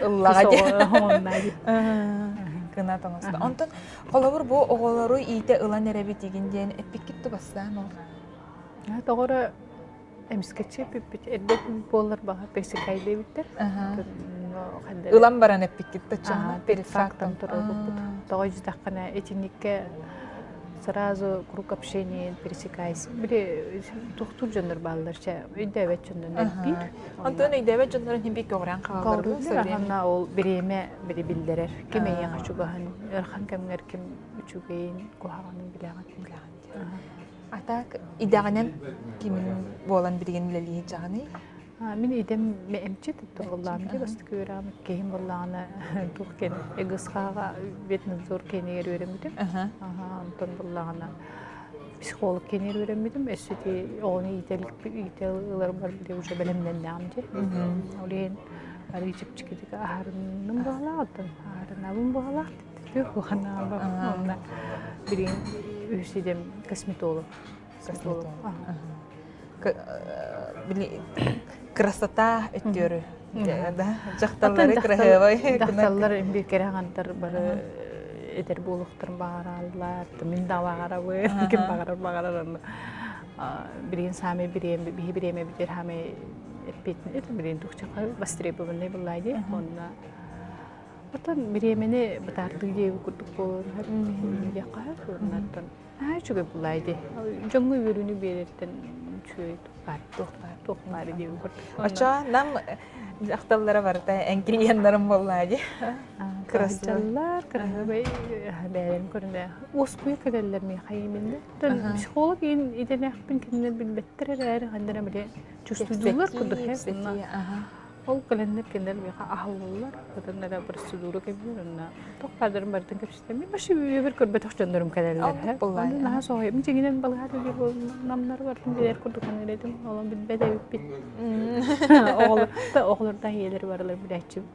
B: ыллаҕа дии.
A: Оҕоннаа дии.
B: Кына тоҥоста. Онтон холобур бу оҕолору иитэ ылан эрэбит игин диэн эппиккит тубастаан ол.
A: Тоҕо эрэ Эмискэччи эппиппит эрдэ буоллар баҕа пересекайдыыбыттар.
B: Ылан баран эппиккит таччаҕына
A: перед фактом турарбыппыт. Тоҕо дьитэххинэ итинниккэ сразу круг общения пересекайся. Били тохтуур дьоннор бааллар чэ өйдөөбөт дьоннор элбиир.
B: Онтон өйдөөбөт дьоннорун иһин биир көҕүрээн хааллар.
A: Анна ол бириэмэ били биллэрэр. Ким эйиэхэ чугаһын, ыарахан кэмҥэр ким үчүгэйин, куһаҕанын билэҕин.
B: Билэҕин А так идэҕинэн ким буолан билигин үлэлии сылдьаҕыный?
A: Мин идэм эмчит буоллаҕым дии бастакы үөрэҕим киһим буоллаҕына туох кэн ГСХ-ҕа ветнадзор киинигэр үөрэммитим. Онтон буоллаҕына психолог киинигэр үөрэммитим. Өссө ити оҕону иитэ ыларбар били уже бэлэмнэннэҕим дии. Ол иһин арыый чэпчэкитик аһарынным баҕалаах, оттон аһарынабын баҕалаах Онно билигин үһүс идэм косметолог.
B: Косметолог. Красота өттүөрү. Да, дьахталлары красивай.
A: Дьахталлар биир кэрэ аҥардар бары эдэр буолуохтарын баҕараллар. Мин да баҕарабын, ким баҕарар баҕарар онно. Билигин саамай бириэмэ, биһи бириэмэбитигэр саамай эппиэтин билигин туохчаха востребованный буоллаа дии. Онно Оттон бириэмэни бытаардыы диэбит курдук буолуон сөп диэххэ сөп. Оннуттан наһаа үчүгэй буллаай дии. Дьоҥҥо үөрүүнү биэрэртэн үчүгэй туох баар, туох баар, туох баар диэбит курдук.
B: Оччоҕо нам дьахталлара барыта эн клиеннарым буоллаа дии.
A: Кырасчаллар, кыраһыабай бэйэлэрин көрүнэ уоскуйа кэлэллэр миэхэ именно. Психолог идэлээхпин кинилэр билбэттэр эрээри ханна эрэ били чувствуйдуулар курдук. Ол кэлэннэр кинилэр миэхэ аһыллаллар, ытан эрэ процедура кэбиһэр уонна туох баардарын барытын кэпсэтэммин вообще үйэбэр көрбөтөх дьоннорум кэлэллэр. Онно наһаа соһуйабын дьиҥинэн балыһа үлэлиир буоллум намнар барытын билэр курдук саныыр этим ол билбэт эбиппит. Оҕолор оҕолордоох ийэлэр барылар билээччибит.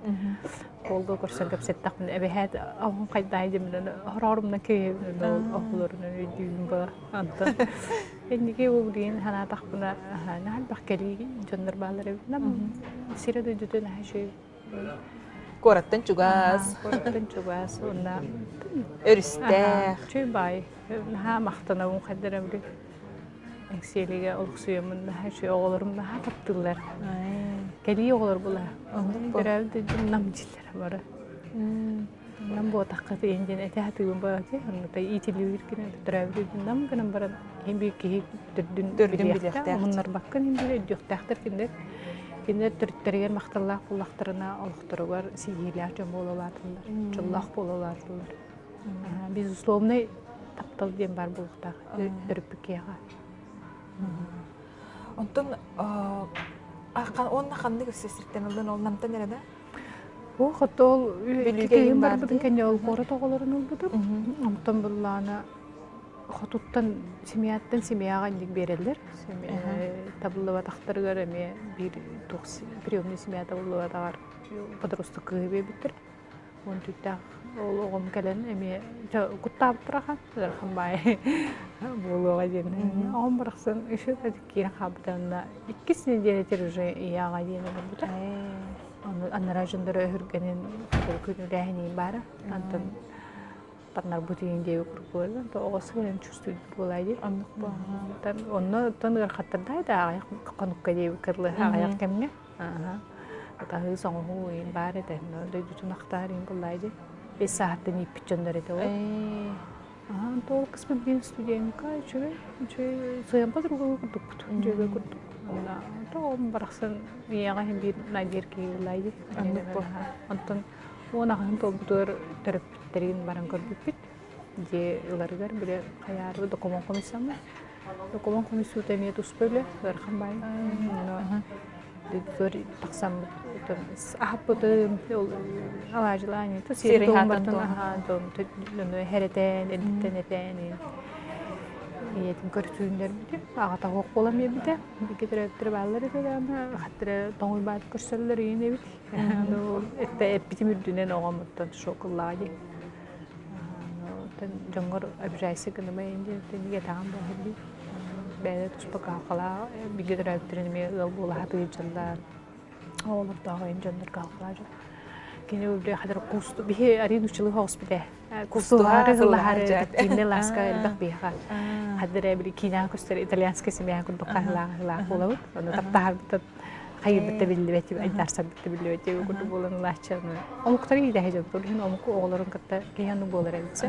A: Уолга көрсөн кэпсэттэхпинэ эбэһээт оҕом хайдаай диэминэн хороорумна кэйэбин оҕолорунан өйдүүбүн ба антон Инники билигин санаатахпына наһаа элбэх кэлии дьоннор бааллар эбит. Нам сирэ дойдута наһаа үчүгэй.
B: Куораттан чугас.
A: Куораттан чугас уонна
B: өрүстээх.
A: Үчүгэй баай. Наһаа махтанабын хайдара били Эҥсиэлигэ олохсуйаммын наһаа үчүгэй оҕолорум наһаа таптыыллар. Кэлии оҕолор була. Төрөөбүт дойдум нам дииллэр бары. Нам буотахха тиийэн диэн этэ сатыыбын баҕайы. Онно иитиллибит гынан төрөөбүт нам гынан баран иһин биир киһи төрдүн билиэхтээх, умуннарбаккын иһин биир өйдүөхтээхтэр кинилэр. Кинилэр төрүттэригэр махталлаах буоллахтарына олохторугар ситиһиилээх дьон буола улааталлар, дьоллоох буола улааталлар. Безусловный таптал диэн баар буолуохтаах төрөппүт киһиэхэ.
B: Онтон уонна ханнык өссө сиртэн ыллын ол намтан эрэ да?
A: Бу хотол киһим барбытын кэннэ ол куорат оҕолорун ылбытым. Онтон буллаана хотуттан семьяттан семьяҕа инник биэрэллэр. Табыллыбатахтарыгар эмиэ биир туох приемный семья табыллыбатаҕар подросток кыыһы биэрбиттэр. Уон түүттээх ол оҕом кэлэн эмиэ куттаабыттар ахан ыарахан баай буолуоҕа диэн. Оҕом барахсан еще киирэн хаалбыта уонна иккис нэдиэлэтигэр уже ийэҕэ диэн олорбута. Ону анараа дьонноро өһүргэнин күнүүлээһиниин баара. Антон таннарбыт иин диэби курдук буолла. Оҕо сылайан чувствует буолай дии.
B: Оннук
A: Онно оттон ыарахаттардаай да аҕыйах хонукка диэби кырлы аҕыйах кэмҥэ. Атаһыы соҥоһуу ыйын баар этэ. Дойдутун ахтаар иин буллай дии. Бес саахаттан ииппит дьоннор этэ ол. Ахан тоол кыспыт биир студентка үчүгэй, үчүгэй сыһыан подруга курдукпут, дьүөгэ курдук. Онно тоҕом барахсан ийэҕэ иһин биир надир киһи буллай дии. Онтон уон аҕыһын туолбутугар төрөппүттэрин баран көрбүппүт. Дьиэ ыларыгар бile хайаары докумуон хомуйсаммыт. Докумуон хомуйсуута эмиэ туспа үлэ, ыарахан баай. Дойдутугар тахсаммыт аһаппытым, алаадьылаан сири туһуммартан аһаан, хэрэтэн, эрдэттэн этээн ийэтин көрсүүннэрбитим. Аҕата суох буолан биэрбитэ. Бииргэ төрөөбүттэрэ бааллар этэ даҕаны, хаттара тоҥуйбаат көрсөллөр ийин эбит. Эппитим үрдүнэн оҕом оттон шок ыллаҕа дии. Дьоҥҥор обижайся гыныма диэн иэтэҕин буолар Бэйэ туспа кыһалҕалаах бииргэ төрөөбүттэрин эмиэ ыал буола сатыыр дьоннор оҕолордоох эйин дьоннор кыһалҕалаах дьон. Кини үрдү хадыр кусту биһи арин учулуу хоҕуспут ээ. Кустуһаары ыллаһаары тииннэ ласка элбэх биһиэхэ. Хадыр били киинэҕэ көстөр итальянскай семья курдук хаһылаах ыһылаах буолабыт. Ону таптаһарбыт хайырбыт да биллибэт, айдаарсарбыт да биллибэт курдук буолан ылааччы. Омуктары иитэһэ дьон, ол иһин омук оҕолорун кытта киһи оннук буолар эбит.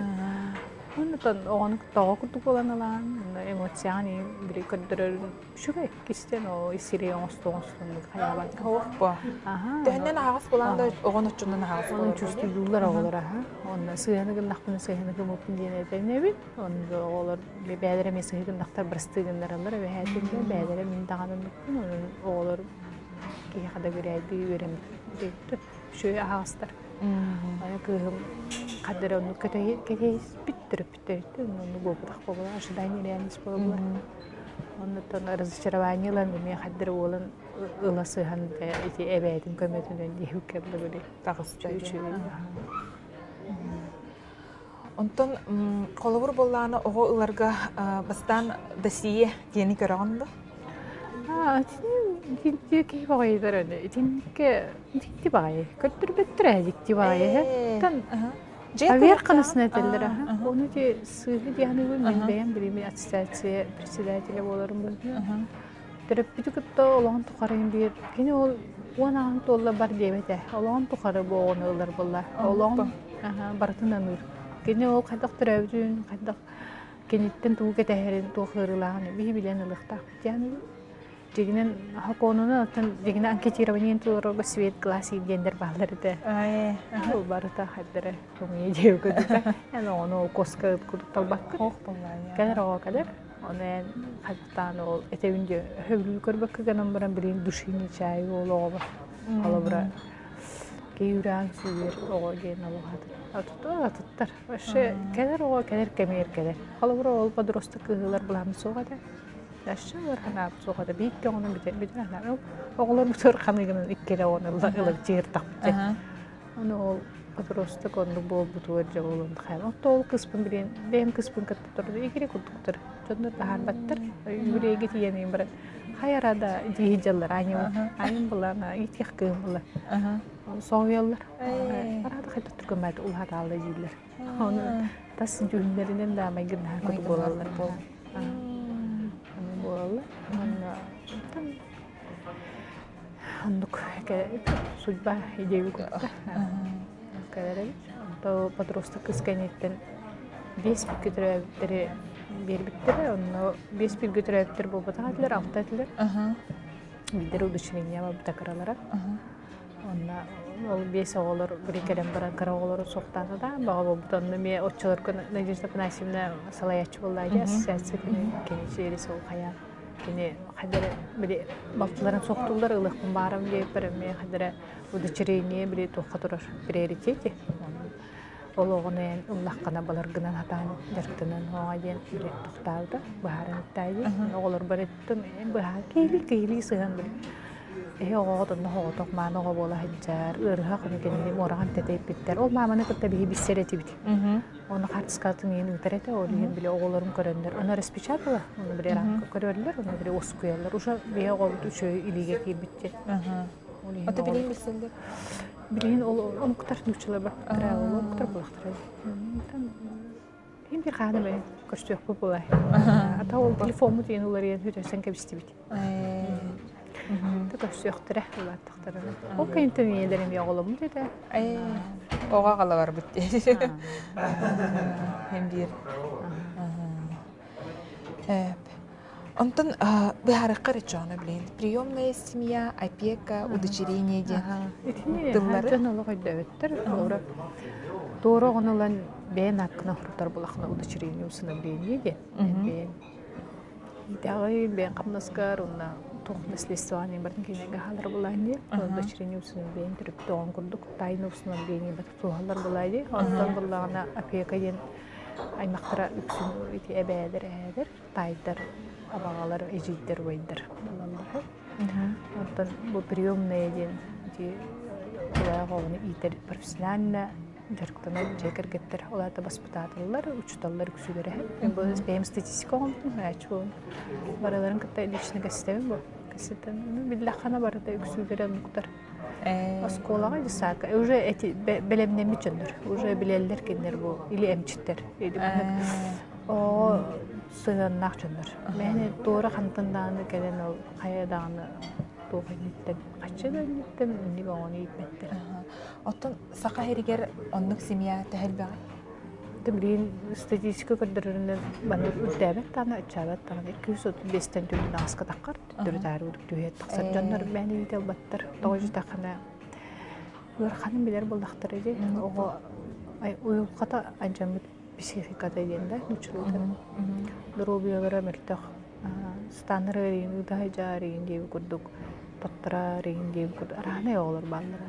A: Оннутан оҕону тоҕо курдук буолан ылаан, эмоцияҕын били көрдөрөр үчүгэй кистэн ол сири оҥосту оҥостуннук хайаабакка.
B: Оһох Төһөннөн аһаҕас буолан да оҕон оччунан аһаҕас
A: Onun
B: буолар.
A: чувствуйдуулар оҕолор аха. Онно сыһыаны гыннахпына сыһыаны гыммыппын диэн этэнэбин. Онно оҕолор бэйэлэрэ эмиэ сыһы гыннахтар бырастыы гыннараллар эбэһээтин да бэйэлэрэ мин даҕаны оннукпун. Онон оҕолор киһиэхэ да бүрээйдии үөрэммит үчүгэй аһаҕастар. Аны кыыһым ханна эрэ оннук кэтэһиспит төрөппүттэриттэн оннук буолбатах буолла ожидание реальность буолла. Оннуттан разочарование ылан эмиэ ханна эрэ уолун ыла сыһан ити эбээтин көмөтүнэн диэбиккэ дылы
B: Таҕыста
A: үчүгэй.
B: Онтон холобур буоллаҕына оҕо ыларга бастаан досье диэни көрөҕүн дуо?
A: Итинник киһи баҕайытар ини итинникке дьикти баҕайы көрдөрбөттөр ээ дьикти баҕайы оттон поверхностно этэллэр аха ону ити сыыһы диэхинибин мин бэйэм билими ассоциация председателэ буоларым быһыытынан төрөппүтү кытта олоҕун тухары биир кини ол уон аҕын туолла бар диэбэтэ олоҕун тухары бу оҕону ылар буолла олоҕун барытын аныыр кини ол хайдах төрөөбүтүн хайдах киниттэн тугу кэтэһэрин туох ыарыылааҕын биһи билэн ылыахтаахпыт диэн дьигинэн хокуонунан оттон дьигинэн анкетирование толорорго свет глаз диэннэр бааллар этэ ол барыта хайдара көҥүлэ диэбит курдук эн оҕону ол куоска курдук талбаккын кэлэр оҕо кэлэр ону эн хаттаан ол этэбин диэ өһөбүлүү көрбөккө гынан баран билигин души не чаю ол оҕобор холобура киһи сүүрэр оҕо диэн олох атыттар вообще кэлэр оҕо кэлэр кэмигэр кэлэр холобура ол подросток кыыһылар былааммыт суох этэ Өссө ыараханаабыт суох этэ. Биир оҕону бүтэр бүтэр оҕолор бутур ханыгынан иккилэ оҕону ылып чыыртахпыт. Ону ол подросток оннук буолбутугар дьэ буолун хайа. Отто ол кыспын билин бэйэм кыспын кытта турду игири курдуктар. Дьоннор таһаарбаттар. Юбилейге тиийэн баран хайара да дии дьаллар ааньым ааньым была итиэх кыым была. Соһуйаллар. Арада хайда түргэн улаатаалла дииллэр. Ону тас дьүһүннэринэн да майгыннаһар курдук буолаллар. Аны буолаллар. Уонна оннук судьба идея кытта кэлэр эбит. Онто подросток кыыс кэнниттэн биэс бииргэ төрөөбүттэри биэрбиттэрэ. Онно биэс бииргэ төрөөбүттэр буолбатах этилэр, алта этилэр. Биирдэрэ удочерение барбыта кыралара. Онно ол биэс оҕолор били кэлэн баран кыра оҕолору суохтаата да баҕа буолбут. Онно эмиэ оччолорго Надежда Афанасьевна салайааччы буоллаа дии ассоциация кини кини через ол хайа кини хайдары били балтыларын суохтууллар ылыахпын баарым диэбиппэр эмиэ хайдары удочерение били туохха турар приоритете. Ол оҕону эн ыллаххына баларгынан хатаан дьарыктанан оҕо диэн били тохтообута быһааран иттаайы оҕолорбор эттим быһаа киһилии киһилии сыһан били эһи оҕоҕо тонно оҕотох мааны оҕо буола сылдьар ыарыһах ону кинини муораҕан тэтэйпиттэр ол мааманы кытта биһи билсэр этибит оны хаартыскатын иһин ыытар этэ ол иһин били оҕолорум көрөннөр ону распечатала ону били көрөллөр ону били уоскуйаллар уже биһи оҕобут үчүгэй илиигэ киирбит диэн ол иһин
B: Ото билигин билсэллэр.
A: Билигин ол омуктар нууччалар баттара, ол омуктар булахтара. Им bir хааны мен көрсүөхпүт булай. Ата ол телефоммут иен уларыйан хүтөсөн кэбистибит. Та көрсүөхтэрэ улааттахтарына. Ол кэнниттэн ийэлэрим оҕоломмут этэ.
B: Оҕо аҕала барбыт дии. Hem биир. Онтон быһаарыахха эрэ чооно билигин приемная семья, опека, удочерение диэн
A: Итини
B: тыллары
A: дьон олох өйдөөбөттөр. Туора туора оҕону ылан бэйэн аккына охрутар булахына удочерение усыновление диэн. Бэйэн итэҕэй, бэйэн хамнаскар уонна туох наследствоны барын кинигэ хаалар булаан диэн. Удочерение усыновление төрөппүт оҕон курдук тайна усыновление батыһаллар булаа дии. Онтон буллаҕына опека диэн аймахтара үксүн ити эбээлэр эһээлэр таайдар, абаҕалар, эдьиийдэр, убайдар буолаллар. Оттон бу приемная диэн ити тулаайах оҕону иитэр профессионально дьарыктанар дьиэ кэргэттэр ол аата баспытааталлар, учууталлар үксүлэрэ. Бу бэйэм статистика оҥорбутум, һээччи барыларын кытта лично кэстэбин бу. Кэсэтэн, биллэххинэ барыта үксүүлэрэ оннуктар. Оскуолаҕа десака уже эти бэлэмнэммит дьоннор уже билэллэр кинилэр бу или эмчиттэр оҕо сыһыаннаах дьоннор мээнэ туора хантан даҕаны кэлэн ол хайа даҕаны туох инниттэн хаччы да инниттэн инник оҕону ииппэттэр.
B: Оттон саха сиригэр оннук семья төһө элбэҕий?
A: Билигин статистика көрдөрөрүнэн маннык үрдээбэт даҕаны аччаабат даҕаны 235-тэн түөртүн аҕыска таххар төттөрү-таары түһэ тахсар дьоннор мээнэ иитэ ылбаттар. Тоҕо дьитэххинэ ыараханын билэр буоллахтара дии. Оҕо уйулҕата алдьаммыт психиката диэн да нууччалыыта. Доруобуйалара мөлтөх. Станнар ыарыйын ыыта сылдьар диэби курдук тоттора ыарыйын диэби курдук араанай оҕолор бааллар.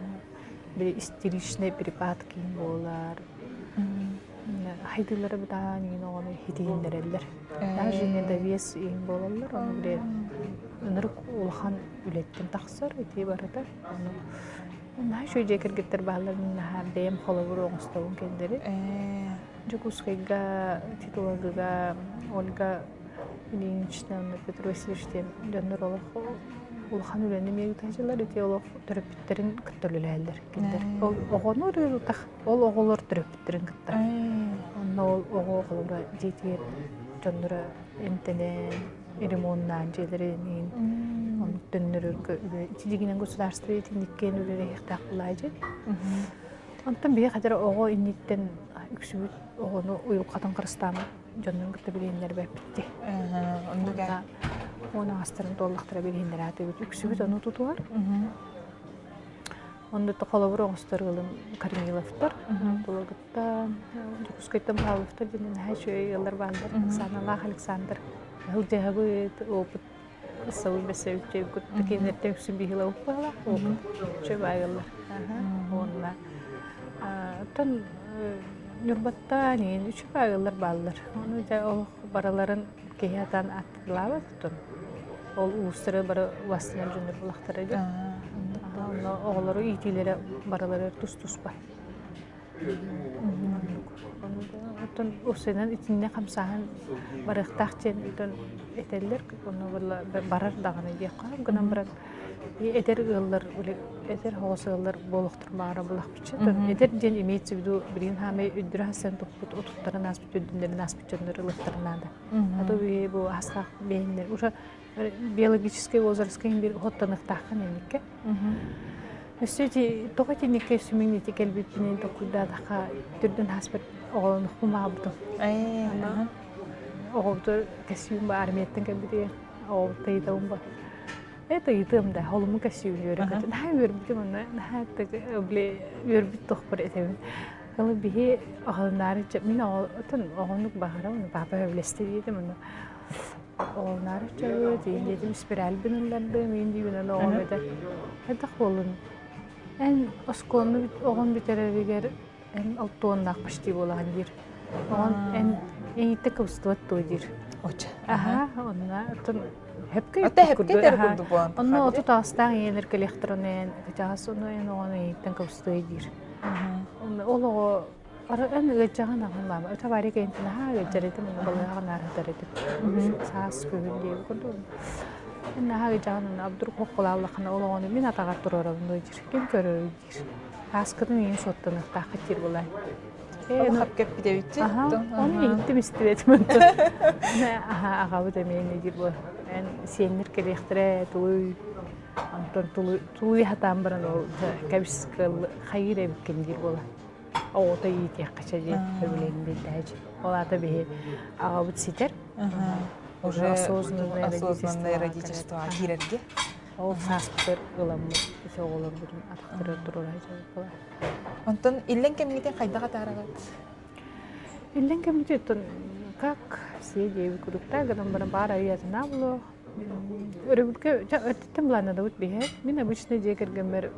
A: Били истеричный перепад киин буолар. Хайдыылара бытаан иин оҕону хитиһиннэрэллэр. Даже недовес иин буолаллар. Ону били ынырык улахан үлэттэн тахсар ити барыта. Ону наһаа үчүгэй дьиэ кэргэттэр бааллар мин наһаа бэйэм холобур оҥостобун кинилэри. Дьокуускайга Титулагыга Ольга Ильинична Петр Васильевич диэн дьоннор олох улахан үлэни эмиэ ыытааччылар ити олох төрөппүттэрин кытта үлэлэһэллэр кинилэр. Ол оҕону ырыырутах ол оҕолор төрөппүттэрин кытта. Онно ол оҕо оҕолоро дьиэтигэр дьонноро эмтэнэн, ремоннаан дьиэлэрин оннук төннөрөргө үлэ ити дьиҥинэн государство итинниккиэн үлэлэһиэхтээх булаайдьы. Онтон биһи хадьар оҕо инниттэн үксүбүт оҕону уйулҕатын харыстааммыт дьоннорун кытта билиһиннэрбэппит
B: Оннук
A: Уон аҕастарын туоллахтара билиһиннэрээтибит. Үксүбүт ону тутуһар. Онно холобур оҥостор ыалым Корниловтар, Тулагыттан, Дьокуускайтан Павловтар диэн наһаа үчүгэй ыаллар бааллар. Оксаналаах Александр. Сылдьыһабыт, опыт ылсабыт бэсэбит чөйгүт кинилэртэн үксүн биһила уппалаах опыт үчүгэй баай ыаллар. Уонна оттон Ньурбаттан иин үчүгэй ыаллар бааллар. Ону дьэ олох барыларын киһи атаан аттылаабат оттон. Ол уустары бары убастанар дьоннор булахтара дии. Онно оҕолору иитиилэрэ барыларыгар тус-туспа. Оттон уопсайынан итиннэ хамсааһын барыахтаах диэн оттон этэллэр. Онно барар даҕаны диэххэ гынан баран эдэр ыаллар эдэр оҕус ыаллар буолуохтар баара булахпычча. Эдэр диэн имеется в виду билигин хаамай өйдөрө хасан туппут отуттарын ааспыт үрдүннэрин ааспыт дьоннор ылыахтарын наада. А то бу астаах бэйэннэр уже биологическай возрастка биир хоттоныахтааххын инникке. Өссө ити тоҕо итинникке сүмүн ити кэлбиппинин толкуйдаатахха түрдүн хаспыт оҕолонухпун баҕабытым. Оҕобуту кэсүүм ба армияттан кэлбитигэр оҕобут тайытабын ба. Это ыйытыам да, холуму кэсүү үөрэ Наһаа үөрбүтүм онно, наһаа били үөрбүт тохпор этебин. Кылы биһи оҕолунаары мин оҕотун оҕонук баҕарам, папа сөбүлэстэ диэтим онно. Оҕолунаары чөбү, тиин диэтим, спиральбын ыллардым, иин диибин онно оҕом этэ. Хайдах буоллун? Эн оскуоланы оҕон бүтэрэригэр эн алтуоннаах почти буолаҕын диир. Оҕон эн эйиттэ кыбыстыбат дуо диир.
B: Оча.
A: Аха, онна оттон хөпкө
B: Ота хөпкө этэр курдук буолан
A: Онно отут аҕыстаах ийэлэр кэлиэхтэрин эн кычаҕас ону эн оҕону эйиттэн кыбыстыай диир. Ол оҕо эн ыалдьаҕын аҕын маама өтө авария кэнниттэн аһаа ыалдьар этим онно балыыһаҕа наарыһытар этим. Саас күһүн диэби курдук. Эн наһаа ыалдьаҕын онно вдруг хоккулааллаххына ол оҕону мин атаҕар туруорабын дуо диир. Ким көрөрүй диир. Ааскытын ийин суоттаныахтааххыт диир буолаай.
B: Ээ, хапкэппит эбитчи.
A: Ону иһиттим истибэтим онтон. Аха, аҕабыт эмиэ инньэ диир буо. Эн сиэннэр кэлиэхтэрэ, тулуй. Онтон тулуй хатаан баран ол кэбис хайыыр эбиккин диир буола. Оҕото иитиэххэ чэ диэн сөбүлээн биэрдээчи. Ол аата биһи аҕабыт ситэр.
B: Уже осознанное родительство киирэргэ.
A: Ол сааспытыгар ыламмыт ити оҕолорбутун атахтарыгар туруора сылдьабыт.
B: Онтон иллэҥ кэмҥитин хайдах атаараҕыт?
A: Иллэҥ кэммитин как все диэбит курдуктаа гынан баран баар айыатына буолуо. Өрөбүлгэ өттүттэн былааннадабыт биһэ. Мин обычно дьиэ кэргэммэр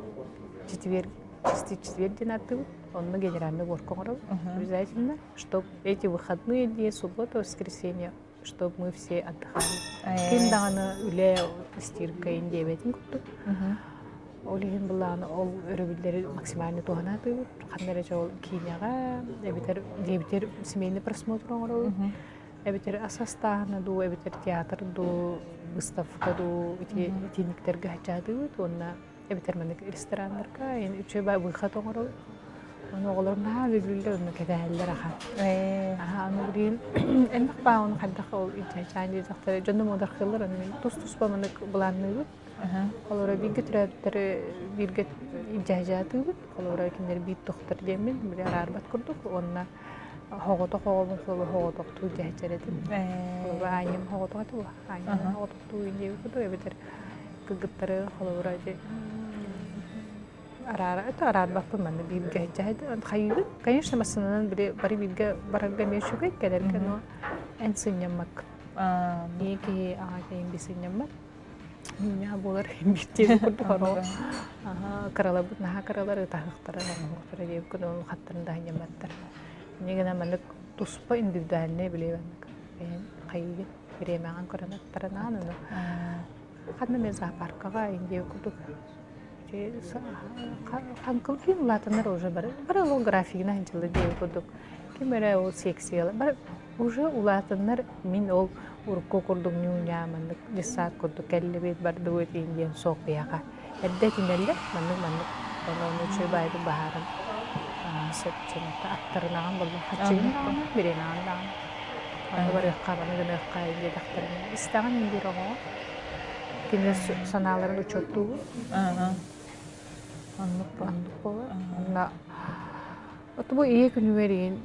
A: четверг, чистый четверг диэн ааттыыбыт. Онно генеральный уборка оҥоробут. Обязательно, чтобы эти выходные дни, суббота, воскресенье чтобы мы все отдыхали. Ким даҕаны үлэ стиркайын диэбэтин курдук. Ол иһин былаан ол өрөбүллэри максимально туһанаатыбыт. Ханна эрэ ол киинэҕэ, эбэтэр диэбитэр семейный просмотр оҥоробут. Эбэтэр ас астааһына дуу, эбэтэр театр дуу, выставка дуу ити итиниктэргэ сылдьаатыбыт уонна эбэтэр маннык рестораннарга үчүгэй выход оҥоробут. Ону оҕолорум наһаа сөбүлүүллэр, онно кэтэһэллэр ахан. Аха, аны билигин элбэх баа ону хайдах ол чаан диэтэхтэрэ дьонум уодархыыллар, аны мин тус-туспа маннык былаанныыбыт. Холобура бииргэ төрөөбүттэри бииргэ илдьэ-дьаатыыбыт. Холобура кинилэр биир тохтор диэммин били араарбат курдук уонна хоҕотох оҕобун холобура хоҕотохтуу дьэһэчэр этим. Холобура аанньам хоҕотох этэ буо. Аанньам хоҕотохтуу диэбит курдук эбэтэр кыргыттары холобура араара это араарбаппын манна бииргэ хайыыбын конечно массыынанан били бары бииргэ барарга эмиэ үчүгэй кэлэргэ но эн сынньаммаккын ийэ киһи аҕа киһи би сынньаммат миэхэ буолар бииртиэбит курдук хоро кыраларбыт наһаа кыралар ытаһыахтара оҥоһуохтара диэбит курдук хаттарын да сынньамматтар инньэ гынан маннык туспа индивидуальнай били маннык хайыыгын бириэмэҕин көрөн аттарынаан ону ханна эмэ зоопаркаҕа индия курдук Хаҥкылгын улаатаннар уже бары бары ол графигынан дьылы диэн курдук ким эрэ ол секциялар бары уже улаатаннар мин ол урукку курдук ньуу-ньаа маннык детсад курдук кэллибит бардыбыт иин диэн суох биһиэхэ эрдэ этинэллэр маннык маннык ону үчүгэй баайдык баһааран сөп аттарынаҕын буолла хаччыгын даҕаны бириэмэҕин даҕаны онно барыахха маны гыныахха диэтэхтэринэ истэҕин биир оҕоҕо Кинилэр санааларын учуоттуубут.
B: Оннук
A: Оннук буолар. Онно бу ийэ күнүгэр иһин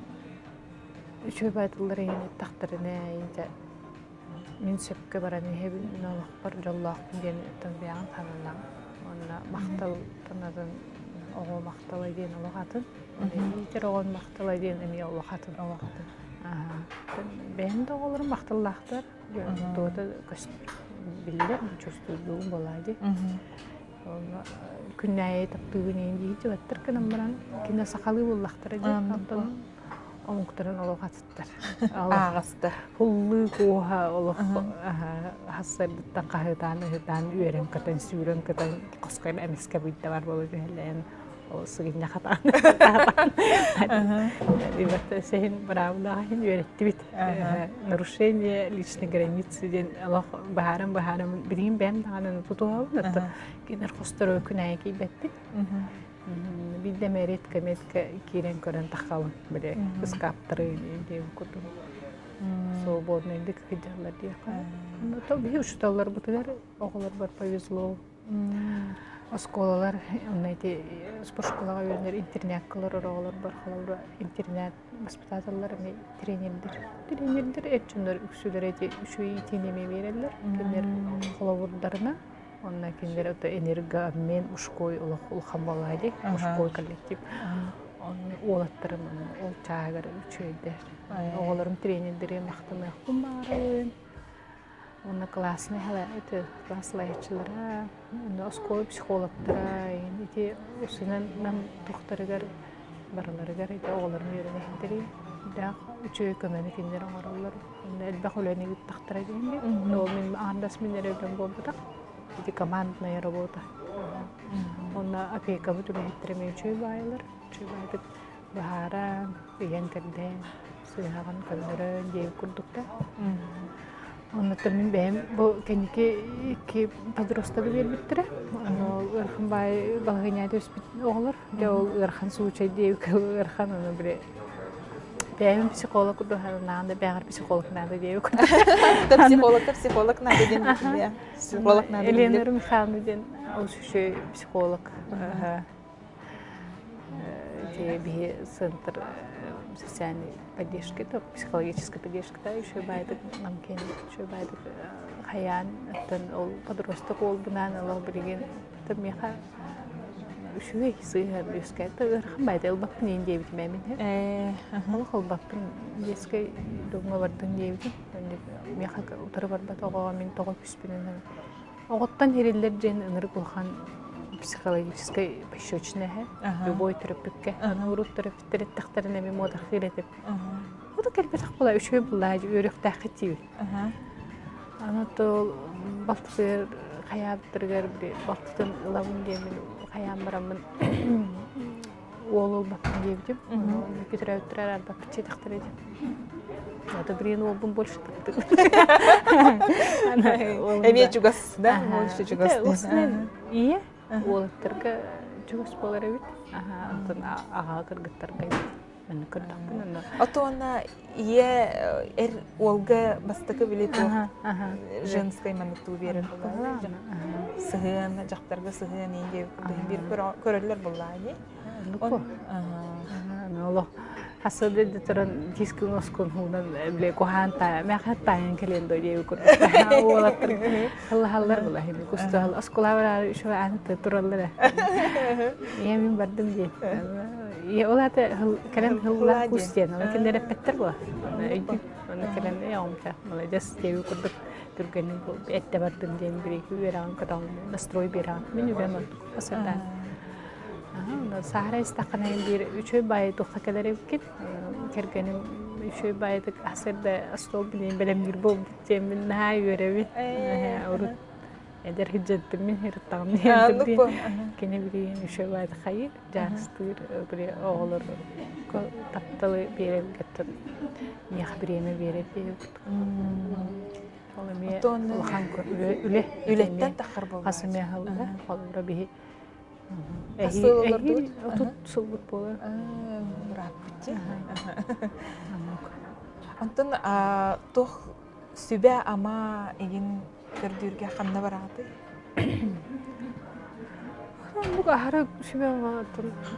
A: үчүгэй баайдылар иһин эттэхтэринэ интэ мин сөпкө баран иһэбин, мин олохпор дьоллоохпун диэн оттон бэйэҕин сананаҕын. Уонна махтал атын оҕо махтала диэн олох атын. Иитэр оҕон махтала диэн эмиэ олох атын.
B: Олох атын.
A: Бэйэм да оҕолорум махталлаахтар. Туота биллэр, чувствуйдугум буолаа дии. Күннээйи таптыыбын иһин дии дьыбаттар гынан баран кинилэр сахалыы буоллахтара дии. Онтон омуктарын олох атыттар.
B: Ааҕастар.
A: Хуллуу куоһа олох хассардыттан хаһыытаан ыһытаан үөрэн көтөн сүүрэн көтөн хоско эмискэ быйда бар буола түһэллээн ол сыгынньах хатаан сиһин быраабылаах иһин үөрэттибит нарушение личной границы диэн олох баһааран баһааран билигин бэйэм даҕаны тутуһабын оттон кинилэр хосторо күн аайы киирбэппин биирдэ эмэ редко метко киирэн көрөн таххабын били ыскааптары диэн курдук свободныйдык сылдьаллар диэххэ то биһи учууталларбытыгар оҕолорбор повезло Оскуолалар онно ити спортшколаҕа үөрэнэр интернакка олорор оҕолорбор холобура интернат воспитателлар эмиэ тренердэр. Тренердэр эр дьоннор үксүлэрэ ити үчүгэй иитиини эмиэ биэрэллэр. Кинилэр холобурдарына. Онно кинилэр ото энергообмен мужской олох улахан буоллаҕа дии, мужской коллектив. Онно уолаттарым ол чааһыгар үчүгэйдэр. Оҕолорум тренердэригэр махтаныахпын баҕарабын. Уонна классный это класс салайааччылара, уонна оскуола психологтара ити усунан нам тухтарыгар барыларыгар ити оҕолорун үөрэнэһинтэри даах үчүгэй көмөнү кинилэр оҥороллор. Онно элбэх үлэни ыыттахтара диэн. Ол мин аандас мин эрэ үлэм буолбатах. Ити командная работа. Онно опекабыт үлэһиттэрэ эмиэ үчүгэй баайылар. Үчүгэй баайдык быһааран, ыйан-кэрдэн, сыыһаҕын көннөрөн диэбит курдуктар. Оннуттан мин бэйэм бу кэнники икки подростогы биэрбиттэрэ. Ону ыарахан баай балаһыанньа түспүт оҕолор. Дьэ ол ыарахан случай диэбиккэ ыарахан ону били бэйэм психолог курдук наада бэҕэр психолог наада диэбит курдук.
B: Психолог психолог надо диэн психолог надо.
A: Елена Михайловна диэн олус үчүгэй психолог. Биһи центр социальной поддержки, психологической поддержки еще байдык намкен еще байдык хайаан оттон ол подросток уолбунаан олох билигин миэхэ үчүгэй сыыһа үөскээтэ ыарахан байды ылбаппын иин диэбитим эмин олох ылбаппын детскай домҥа бардын диэбитим миэхэ утары барбат оҕоҕо мин тоҕо күспүнэн Оҕоттон иһириллэр диэн ынырык улахан психологическай пощечина эһэ. Любой төрөппүккэ. Аны урут төрөппүттэр эттэхтэринэ эми муодархыыр этим. Ото кэлбэтэх була үчүгэй буллаа үөрүөхтээххит диибин. Аны то балтытыгар хайаабыттарыгар балтытын ылабын диэммин хайаан бараммын уол ылбаппын диэбитим. Бүтүрөөттөр арбаппыт сиэтэхтэрэ диэн. Это блин уолбун больше таптыыр.
B: Эмиэ чугас, да? Больше чугас.
A: Ийэ уолаттарга чугас буолар эбит. Онтон аҕа кыргыттарга эбит. Манна көрдөхпүн онно.
B: Отуона ийэ эр уолга бастакы били туох женскай маннык биэрэр сыһыан дьахтарга сыһыан иин диэбит биир көрөллөр буллаа дии.
A: Олох хасыды да туран дискин оскун хуунан биле куһаан та мэхэ таайан кэлиэн до диэби курдук уолаттар халлаһаллар була хими кустуһал оскуола үчүгэй ааны тураллар ийэ мин бардым диэн ийэ ол ата кэлэн хылла кус диэн оны кинилэр эппэттэр була өйдүү оны кэлэн э оҕомча маладьас диэби курдук түргэнник эттэ бардым диэн бириги үөрэҕин көтөҕүн настрой биэрэҕин мин үгэм ордук асырдаан Саһара истэххинэ биир үчүгэй баайы туохха кэлэр эбиккин. Кэргэним үчүгэй баайытык ас эрдэ остуол билигин бэлэмниир буолбут диэммин наһаа үөрэбин. Урут эдэр сылдьыбытым мин ырыттаҕым диэн кини билигин үчүгэй баайытык хайыыр, дьаарыстыыр, били оҕолорго тапталы биэрэргэттэн миэхэ бириэмэ биэрэр диэбит. Ол эмиэ улахан үлэ
B: үлэттэн таххар буолла.
A: Хас эмэ аһылла, холобура биһи Эһиил 30 сылбыт буолар.
B: Бырааппыт дии. Онтон туох сүбэ-ама игин көрдүүргэ ханна бараҕытый?
A: Оннук аһара сүбэ-ама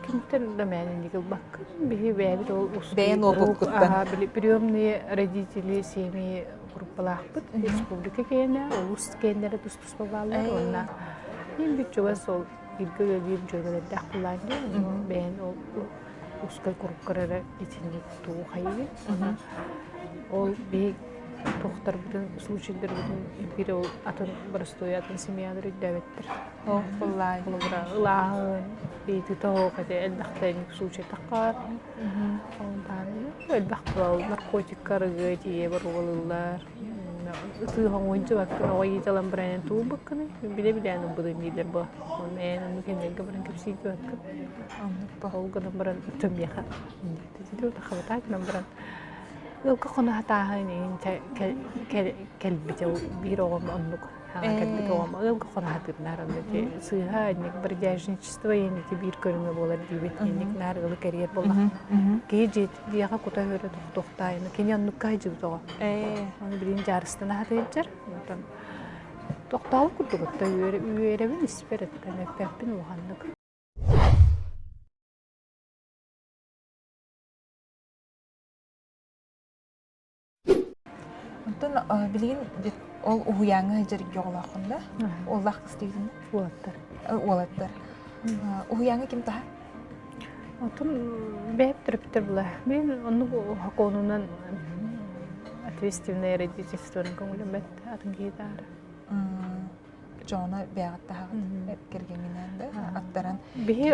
A: кимтэн да мээнэ инник ылбаккын. Биһи бэйэбит ол
B: Бэйэн уопуккуттан.
A: Приемные родители семьи группалаахпыт. Республика киэнэ, улуус киэннэрэ тус-туспа бааллар. Уонна Мин бүт чугас ол бииргэ үлэлиир дьүөгэлэрдээх булаан диэн бэйэн ол узкай куруккар эрэ итинник тугу хайыыбын. Ол биһи туохтарбытын, случайдарбытын биир ол атын боростуой атын семьялар өйдөөбөттөр. Холобура ылааһын, ыйытыыта оһох ити элбэхтэ случай таххар. Элбэх наркотикка арыгы тиийэ боруобалыыллар. Ытыы хоҥуйдьубаккын, оҕо иитэлэн баран туурбаккыный, билэ-билээн ылбытын дииллэр бу. Онно эн онну кинилэргэ баран кэпсиирбэккин. Ол гынан баран миэхэ хабатаа гынан баран ыалга хоно сатааһын иһин кэлбитэ биир оҕом оннук кэлбит оҕом ыалга хоно сатыырнаар онно ити сыыһа инник бродяжничество инники биир көрүҥэ буолар диибит инник наар ыалы кэрийэр буоллахха киһи дьиэҕэ кута өрө тохтуохтаайына кини оннукка сылдьыбыт оҕо Ону билигин дьаарыстана сатыырдьар. Онтон тохтоол курдук отто үөрэбин испэр оттон эппэппин улаханнык.
B: Оттон билигин ол уһуйааҥҥа сылдьар оҕолооххун да? Уоллаах кыстыгын?
A: Уолаттар.
B: Уолаттар. Уһуйааҥҥа ким таһа?
A: Оттон бэйэп төрөппүттэр була. Мин оннук хокуонунан ответственное родительствоны көҥүлэммэт атын киһи таара.
B: Дьоно бэйэҕит таһаҕыт кэргэҥҥинээн да аттаран.
A: Биһи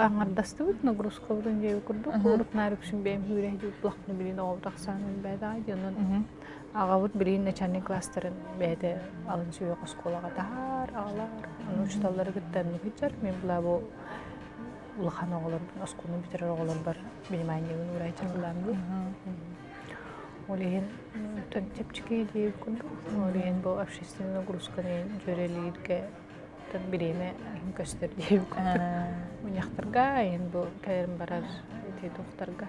A: аҥардастыбыт нагрузкабытын дьиэбит курдук урут наар үксүн бэйэм үүрэ булахпына билин оҕобут ахсаанын бэйэтэ диэн аҕабыт билин начальник класстарын бэйэтэ алын сүһүөх оскуолаҕа таһаар аҕалар ону учууталлары кытта оннук сылдьар мин була бу улахан оҕолорбун оскуоланы бүтэрэр оҕолорбор вниманиебын уурайдьар булааммын Ол иһин чэпчэки диэбит курдук. Ол иһин бу общественный нагрузканы дьүөрэлииргэ бириэмэ көстөр диэбит курдук. Мунньахтарга, иһин бу кэлэрин барар ити туохтарга,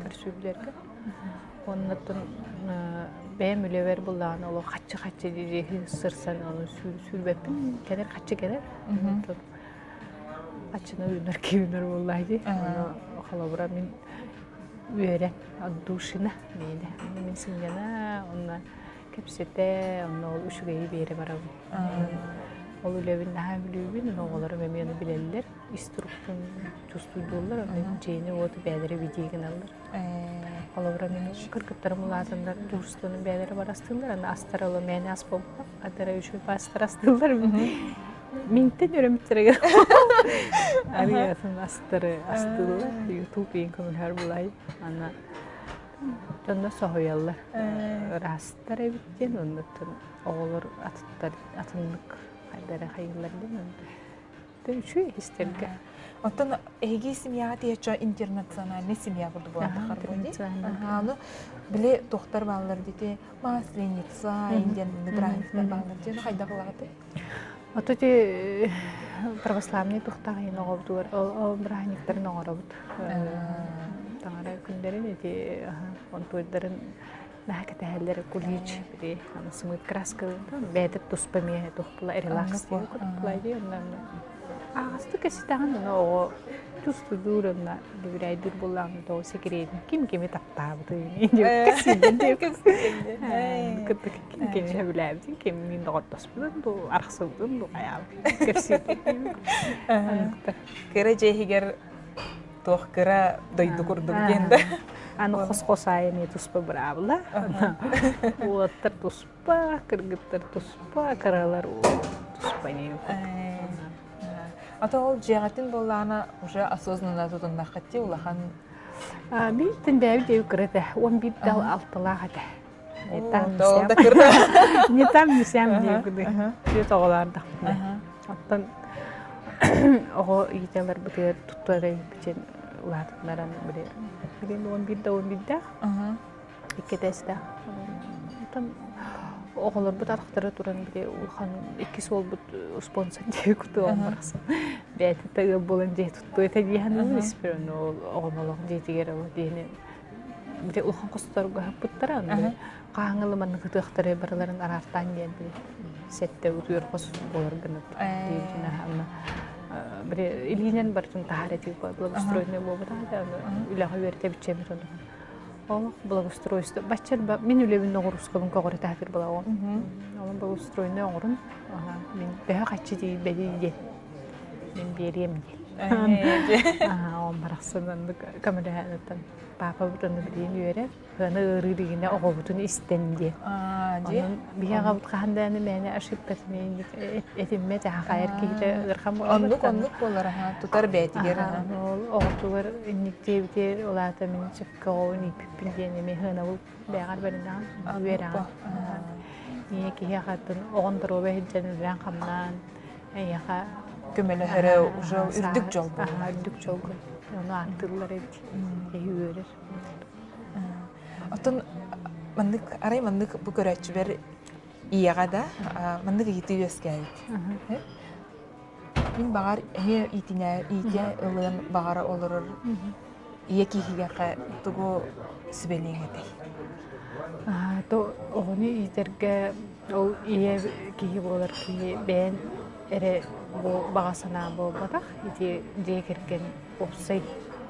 A: көрсүүлэргэ. Оннуттан бэйэм үлэбэр буллаҕына олох хаччы-хаччы дии сырсан ону сүүрбэппин. Кэлэр хаччы кэлэр. Хаччыны үүнэр киһи буоллаа дии. Ону холобура мин үөрэн отдушина миэнэ мин сынньана онно кэпсэтэ онно ол үчүгэйи биэрэ барабын ол үлэбин наһаа бүлүүбүн оҕолорум эмиэ ону билэллэр ис турукпун чувствуйдууллар онно дьиэни уоту бэйэлэрэ видео гыналлар холобура мин кыргыттарым улаатаннар дьуурустуону бэйэлэрэ барастыыллар аны астара ыла мээнэ ас буолбатах хадара үчүгэй паастар астыыллар Минтэн өрөмүттэригэр арыйатын астары астыыллар. Ютуб иин көмөлөһөр булай. Ана дьонно соһуйаллар. Ыраастар эбит диэн оннуттан оҕолор атыттар атыннык хайдара хайыылар диэн үчүгэй истэргэ.
B: Оттон эһиги семьяҕа тиһэччө интернациональный семья курдук буолбатахар буолди. Аны били тохтар бааллар дити масленица индиан быраһынньыктар бааллар диэн хайдах ылаҕыты?
A: Ото ити православнай туохтаах иһин оҕобутугар ол бырааһынньыктарын оҥоробут. Таҥара күннэрин ити онтуойдарын наһаа кэтэһэллэр кулич били смыт краска бэйэтэ туспа эмиэ туох була релакс диэн курдук була дии онно Аҕастык кэситэҕин аны оҕо тустудуур уонна дүбүрээйдиир буоллаҕына тоҕо секретин ким кими таптаабытын кытта ким кими сөбүлээбитин ким мин доҕордоспутун бу арахсыбытын бу хайаабытын кэпсиирин
B: Кыра дьиэ иһигэр туох кыра дойду курдук диэн да.
A: Аны хос-хос аайы эмиэ туспа быраабыла. Уолаттар туспа, кыргыттар туспа, кыралар туспа
B: А то ол дьиэҕитин буоллаҕына уже осознанно тутуннаххыт дии улахан
A: Бииртэн бэйэбит диэби кыра этэ, 11 дал алталаах этэ. Не там, не там, не сям диэбит Түөрт оҕолоордохпутуна. Оттон оҕо иитэлэрбитигэр туттарай бичэн улаатыннаран били билин 11 да 11-дээх икки этээстээх. Оттон оҕолорбут атахтара туран били улахан иккис уолбут спонсор диэки кутуом барахсан. Бэйэтэ да ыал буолан дьиэ туттуо этэ дии саныыбын испэр ону ол оҕом олох дьиэтигэр ол диэни били улахан хосторго аһаппыттара ону хаһан маннык ытыахтары барыларын араартаан диэн били сэттэ утуйар хос буолар гына диэбитин аһаанна били илиинэн барытын таһаар этии благоустроенный буолбатах үлэҕэ үөрэтэбитчэбит ону Олох благоустройство. Баччар мин үлэбин ноҕуруускабын көҕүрэтэ балаҕан. Олон благоустройный оҥорун. Мин төһө хаччы тиийбэдий диэн. Мин биэриэм диэн. Он барахсан оннук көмөлөһөн папабыт ону билигин үөрэр. Ыаны ыарыы дигинэ оҕобутун истэн диэн. Онон биһи аҕабыт хаһан даҕаны мээнэ ошибкатын этиммэт аһахайар киһитэ ыархан
B: Оннук оннук буолар аха тутар бэйэтигэр
A: Ол оҕотугар инник диэбити улаата мин сөпкө ииппиппин диэн эмиэ сыанабыл бэйэҕэр бэринэҕин үөрэҕин ийэ киһи аҕатын оҕон доруобай сылдьан үлэлээн-хамнаан эйиэхэ
B: көмөлөһөрө уже үрдүк дьол буолар
A: үрдүк дьолго ону ааттыыллар эбит киһи үөрэр.
B: Оттон маннык арай маннык бу көрөөччүбэр ийэҕэ да маннык ыйытыы үөскээбит. Мин баҕар эмиэ иитинэ иитэ ылыан баҕара олорор ийэ киһиэхэ тугу сүбэлиэҥ этэй?
A: То оҕону иитэргэ ол ийэ киһи буолар киһи бэйэн эрэ бу баҕа санаа буолбатах. Ити дьиэ кэргэн уопсай.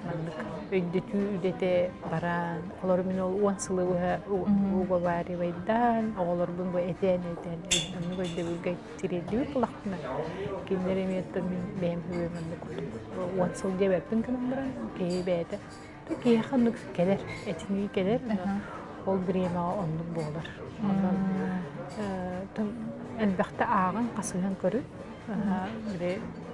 A: Маннык өйдөтүү үлэтэ баран, олору мин ол 10 сылы быһа уговаривайдаан, оҕолорбун бу этээн-этээн оннук өйдөбүлгэ тириэрдибит булахпына, кинилэр эмиэ мин бэйэм хүбүм оннук курдук 10 сыл диэбэппин гынан баран, киһи бэйэтэ киһиэхэ оннук кэлэр, этинии кэлэр, ол бириэмэҕэ оннук буолар. Онон элбэхтэ ааҕан, хасыһан көрүн. Били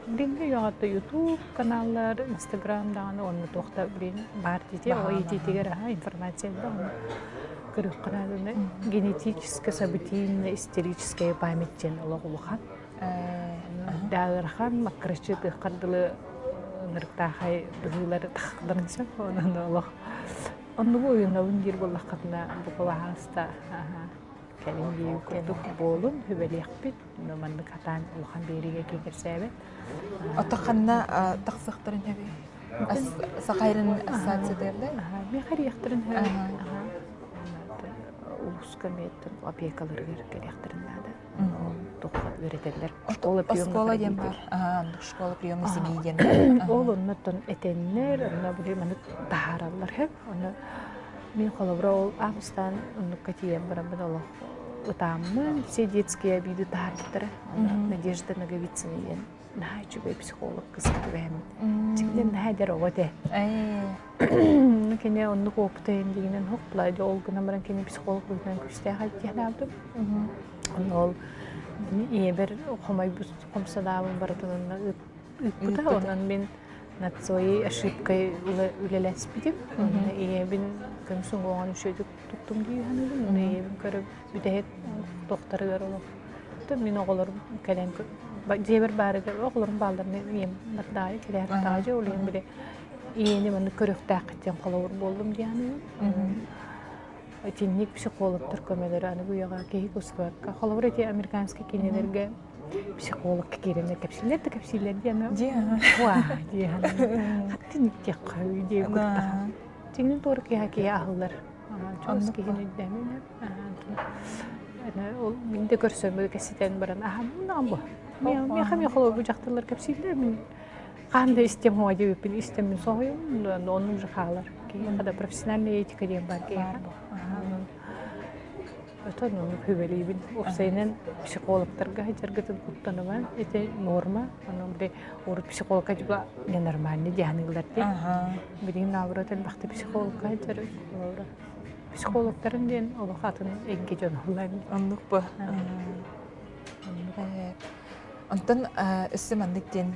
A: билиҥҥи үйэҕэ YouTube каналлар, Instagram даҕаны уонна туох да билин баар дии оҕо иитиитигэр аһа информация элбэх онно көрүөххэ наада. Генетическая событийная истерическая память диэн олох улахан. Дааҕырхан маккыраччы тыаххар дылы ынырыктаахай быһыылар тахаларын сөп онон олох оннугу уйунабын диир буоллаххытына бу кылааста кэлин диир курдук буолун хүбэлиэхпит маннык хатаан улахан биэриигэ киирсээбэт.
B: Ото ханна тахсыахтарын сөбүй? Сахайрын ассоциация да?
A: Миэхэ эрийэхтэрин сөп. Улууска миэттэн опекаларыгар кэлиэхтэрин наада. Туохха үөрэтэллэр.
B: Школа Оскуола диэн бар. Школа приемной семьи диэн.
A: Ол оннуттан этэннэр, онно били маннык таһаараллар сөп. Ону мин холобура ол аамыстаан оннукка тиийэн бараммын олох ытааммын все детские обиды таһаарбыттара. Надежда Ноговицына диэн наһаа үчүгэй психолог кыыска түбэһэммин. Дьиҥинэн наһаа эдэр оҕо этэ. Кини оннук опыта индигинэн хоп ол гынан баран кини психолог быһыытынан күүстээх диэн аабытым. Онно ол ийэбэр хомойбут хомсадаабын барытын онно ыыппыта. Онон мин над своей ошибкой үлэлэспитим. Онно ийэбин көмүс уҥуоҕун үчүгэйдик туттум дии саныыбын. Онно ийэбин көрө бүтэһик тохтарыгар олох мин оҕолорум кэлэн дьиэбэр баарыгар оҕолорум баалларына ийэм бардаайы кэлээр таажы ол иһин били ийэни маннык көрүөхтээххит диэн холобур буоллум дии саныыбын. Итинник психологтар көмөлөрө аны бу үйэҕэ киһи кустубакка. Холобур ити американскай киинэлэргэ психолог киирэннэр кэпсииллэр да кэпсииллэр диэн уа диэн хаттын диэххэ дии куттаха. Тиҥин туора киһи киһи аһыллар. Чугас киһини өйдөмүнэ. Ол мин да көрсөммү кэситэн баран аһаммын бу. Миэхэ миэхэ холобур дьахталлар кэпсииллэр мин хаан да истем хуа диэбиппин истэммин соһуйум оннук же хаалар. Киһиэхэ да профессиональная этика диэн бар киһиэхэ. Отон оннук хүбэлиибин. Уопсайынан психологтарга сылдьаргытын куттанымаҥ. Ити норма. Онон били урут психологка типа ненормальный диэханыылар дии. Билигин наоборот элбэхтэ психологка сылдьар. Психологтарын диэн олох атын эйгэ дьон оллар.
B: Оннук бу. Онтон өссө маннык диэн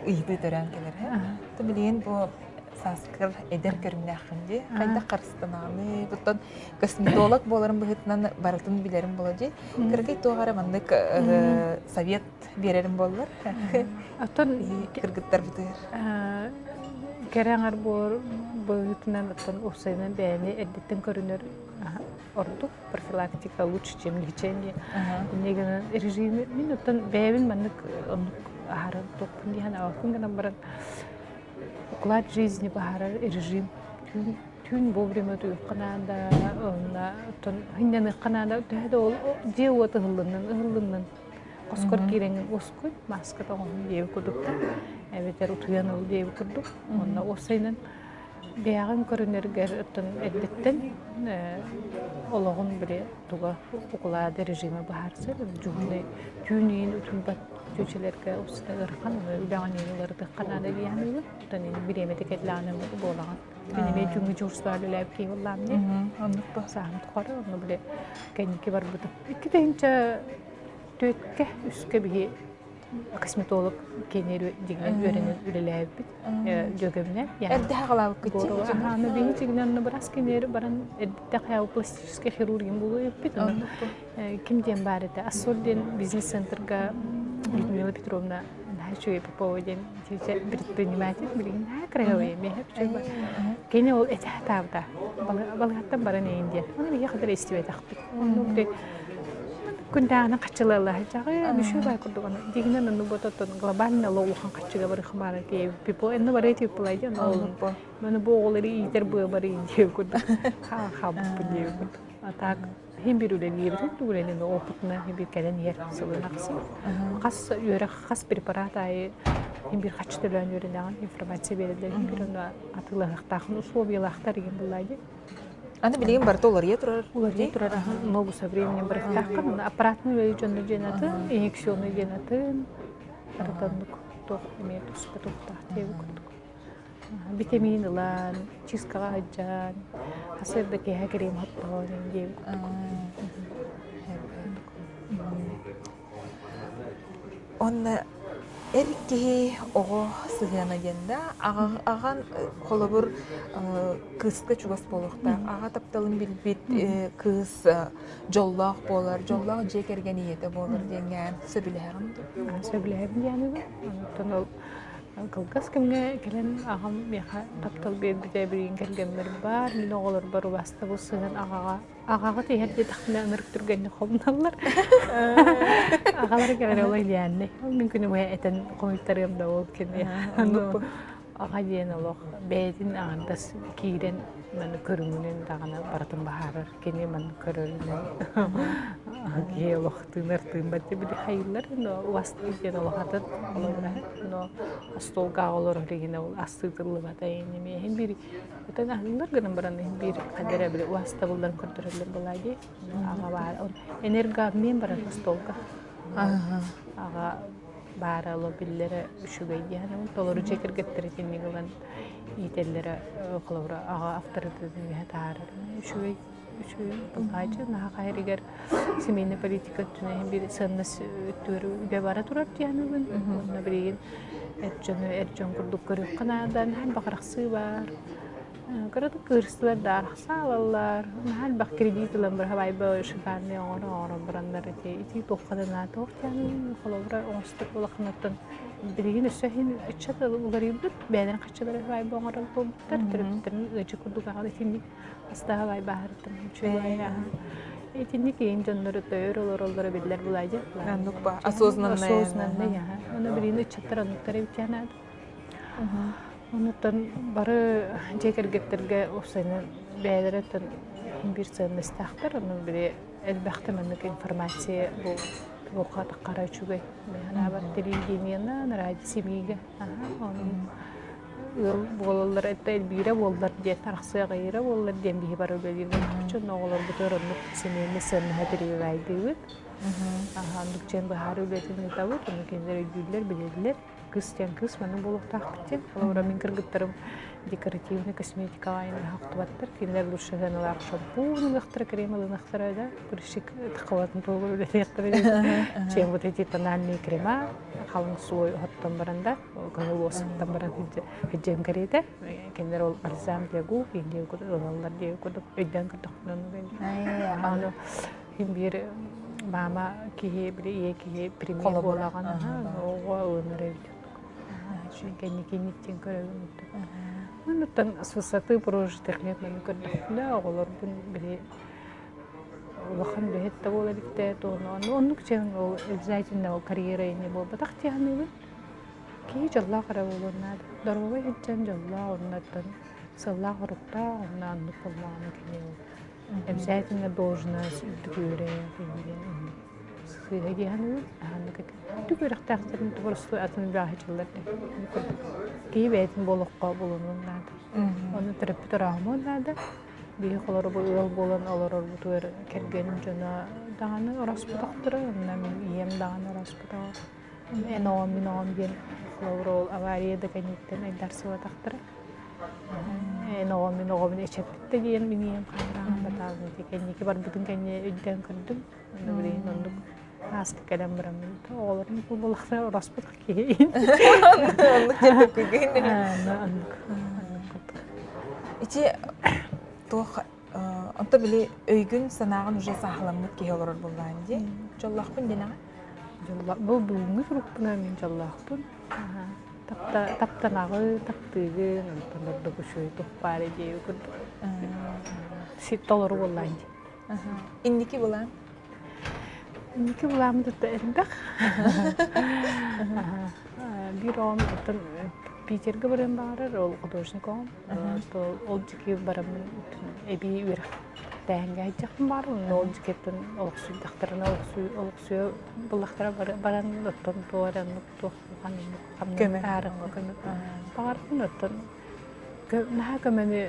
B: ыйытыы төрөөн кэлэр. Билигин бу сааскыр эдэр көрүҥнээххин дии. Хайдах харыстанаҕыный? Оттон косметолог буоларым быһыытынан барытын билэрим буолуо дии. Кыракый туох эрэ маннык совет биэрэрим буоллар.
A: Оттон
B: кыргыттарбытыгар.
A: Кэрэ аҥар буолар быһыытынан оттон уопсайынан бэйэни эрдэттэн көрүнэр ордук профилактика лучше, чем лечение. Инньэ гынан режими мин оттон бэйэбин маннык оннук аһара туохпун диэн аҕалпын гынан баран уклад жизни баһарар режим түүн түүн вовремя утуйуохха наада онно оттон сынньаныахха наада төһө да ол дьиэ уот ыһыллыннын ыһыллыннын хоскор киирэҥҥин уоскуй мааска тоҥоһун диэбит курдук да эбэтэр утуйан ыл диэбит курдук уонна уопсайынан Бэйэҕин көрүнэргэр оттон эрдэттэн олоҕун били туга укулаада режимэ быһаарсар дьуһунай түүн иин утуйбат чүчэлэргэ устата ыарахан үлэҕин иин уларытыахха наада дии саныыбын. Оттон ини бириэмэтэ кэллэҕинэ буолаҕын. Мин эмиэ түүҥҥү дьуурсубаар үлээбит киһи буоллаам дии.
B: Оннук ба.
A: Сааһым тухары онно били кэнники барбытым. 2004-кэ үскэ биһи косметолог киэнигэр дьиҥинэн үөрэнэн үлэлээбиппит дьүөгэбинэ
B: Эрдэ хаҕалаабыккыт
A: Аны биһи дьиҥинэн онно быраас киэнигэр баран эрдэ пластическай хирургин буолуо эппит ким диэн баар этэ Ассоль диэн бизнес-центрга Людмила Петровна наһаа үчүгэй Попова диэн предприниматель билигин наһаа кыраһыабай эмиэ үчүгэй кини ол этэ сатаабыта балыһаттан баран иһин диэн ону биһиэхэ да истибэтэхпит оннук. Күндээҕинэн хаччылыаллаһыдьаҕы мүшүү бай курдук аны дигинен онну бототтон глобально улахан хаччыга бары хымаара тиэбиппи энне бары тиэппилай диэн ол маны бу оҕолору иитэр быа бары диэбит курдук хаа хаалбыппын диэбит курдук а так хин бир үлэлиэбитин үлэлин опытынан хин бир кэлэн иһэр сылын ахсын хас үөрэх хас препарат аайы хин бир хаччы төлөөн үөрэнэҕин информация биэрэллэр хин бир ону атыылаһыахтаахын условиялаахтар игин буллаа дии.
B: Аны билигин барыта уларыйа турар.
A: Уларыйа турар ногу со временем барыктааххын аны аппаратный үлэли дьонно диэн атын, инъекционный диэн атын, барыта оннук туох эмиэ туспа туохтаах диэбит курдук. Витамин ылан, чисткаҕа сылдьан, сарсыарда киэһэ крем оттоон диэбит курдук.
B: Онно эр киһи оҕо сыһыана диэн да аҕан холобур кыыска чугас буолуохтаах. Аҕа тапталын билбит кыыс дьоллоох буолар, дьоллоох дьиэ кэргэн ийэтэ буолар диэҥҥэ сөбүлэһэҕин дуо?
A: Сөбүлэһэбин диэни Онтон ол кылгас кэмҥэ кэлэн аҕам миэхэ таптал биэрбитэ билигин кэргэммэр баар, мин оҕолорбор убаастабыл сыһыан аҕаҕа Аҕаҕыт иһэр диэтэхпинэ ынырык түргэнник хомуналлар. Аҕалара кэлэр ол идеальный. Ол мин күнү быһа этэн хомуйтарыам да ол кини. Аҕа диэн олох бэйэтин аҥардас киирэн маны көрүҥүнэн даҕаны барытын баһаарар. Кини маны көрөрүнэн киһи олох тыынар тыыммат били хайыыллар но убастыыр диэн олох атын олорура но остуолга олорор илигинэ ол астыытыллыбата иһин биир Ытан аһыыллар гынан баран биир ханна эрэ били убаастабылларын көрдөрөллөр буолаа дии. Аҕа баар энергообмен барар остуолга. Аҕа баара оло биллэрэ үчүгэй диэн толору дьиэ кэргэттэрэ итинник ылан иитэллэрэ холобура аҕа авторитетын үөһэ таһаарар үчүгэй үчүгэй былаачы наһаа хайарыгар семейная политика өттүнэн биир сыаннас өттүгэр үлэ бара турар диэн уонна билигин эр дьону эр дьон курдук көрүөххэ наада наһаа элбэх арахсыы баар кыратык кыырыстылар да арахса алаллар наһаа элбэх кредит ылан бырахабайба шикарный оҥоро оҥорон бараннар ити ити туохха да наада туох диэн холобура оҥостор улаханаттан билигин өссө иһин ыччат уларыйбыт бэйэлэрин хаччылара баайба оҥорор буолбуттар төрөппүттэрин ыадьы курдук аҕал итинник Астаһабай бааһыртым үчүгэй Итинник иин дьоннору төөр олороллоро биллэр булаадьы.
B: Оннук ба осознанный.
A: Осознанный, аха. Оны билигин ыччаттар оннуктар эбитиэн Онуттан бары дьиэ кэргэттэргэ уопсайынан бэйэлэрэ биир сыаннастаахтар. Ону били элбэхтэ маннык информация бу туохха таххара үчүгэй. Мен телевидениенан, радио семьигэ. Аха, оны ыал буолаллар это элбиирэ буоллар диэн арахсыах ыйыра буоллар диэн биһи бары үлэлиир буоллахпыт оҕолорбутугар оннук семейный сыаннаһа перебивайдыыбыт оннук диэн быһаарыы үлэтин ыытабыт ону кинилэр өйдүүллэр билэллэр кыс диэн кыс маннык буолуохтаахпыт диэн холобура мин кыргыттарым декоративный косметикаҕа охтубаттар кинилэр лучше сыаналаах шампунь ылыахтара крем ылыныахтара да прыщик тахабатын туолур үлэлиэхтэрэ чем вот эти тональные крема халыҥ слой оһоттон баран да көҥүл уоссуттан баран сылдьыам кэриэтэ кинилэр ол бальзам для губ диэн ылаллар диэн курдук өйдөөн көрдөхпүнэ аны син биир маама киһи били ийэ киһи пример буолаҕын оҕо ылынар эбит кэнникинниктин көрөбүн онуттан с высоты прожитых лет маны көрдөхпүнэ оҕолорбун били улахан үлэһит да буола иликтэ туону оннук чэҥ ол обязательно ол карьера ини буолбатах дии саныыбын Киһи дьоллоох эрэ буолуон наада. Доруобай сылдьан дьоллоох оннуттан сыллаах-соруктаах онно оннук буоллаҕына кини ол обязательно должность үрдүк үөрэх диэн оннук сыыһа дии саныыбын. Аһааннык үрдүк үөрэхтээхтэрин боростуой атын үлэҕэ сылдьаллар да курдук. Киһи бэйэтин бу олоххо булунуон наада. Ону төрөппүт орооһумуон наада. Биһи холоро бу ыал буолан олорорбутугар кэргэним дьоно даҕаны орооспотохторо, онно мин ийэм даҕаны орооспотоҕо. Эн оҕом, мин оҕом диэн холобур ол авария да кэнниттэн айдарсыбатахтара. Эн оҕом, мин оҕобун эчэппиттэ диэн мин ийэм хараҕын батаабын ити кэнники барбытын кэннэ өйдөөн көрдүм. Онно билигин оннук ааска кэлэн бараммын оҕолорум буоллахтара орооспотох киһи.
B: Оннук диэн
A: Оннук. Оннук курдук.
B: Ити туох онто били өйгүн санааҕын уже сааһыламмыт киһи олорор буоллаҕын дии. Дьоллоохпун диэнэҕин?
A: Бу бүгүҥҥү сурукпунан мин дьоллоохпун. Таптанаҕы, таптыыгын, онтон ордук үчүгэй туох баар диэби курдук. Сир толору буоллаан дии.
B: Инники былаан?
A: Инники былааммыт элбэх. Биир оҕом оттон Питергэ барыан баҕарар, ол художник оҕом. Ол дьики бараммын эбии үөрэхтээһиҥҥэ сылдьахпын баар, онно ол дьикиттэн олохсуйдахтарына олохсуйа буллахтара баран оттон туох эрэ оннук туох ханнык хамнастаарыҥҥа көмө баҕарбын оттон наһаа көмөнү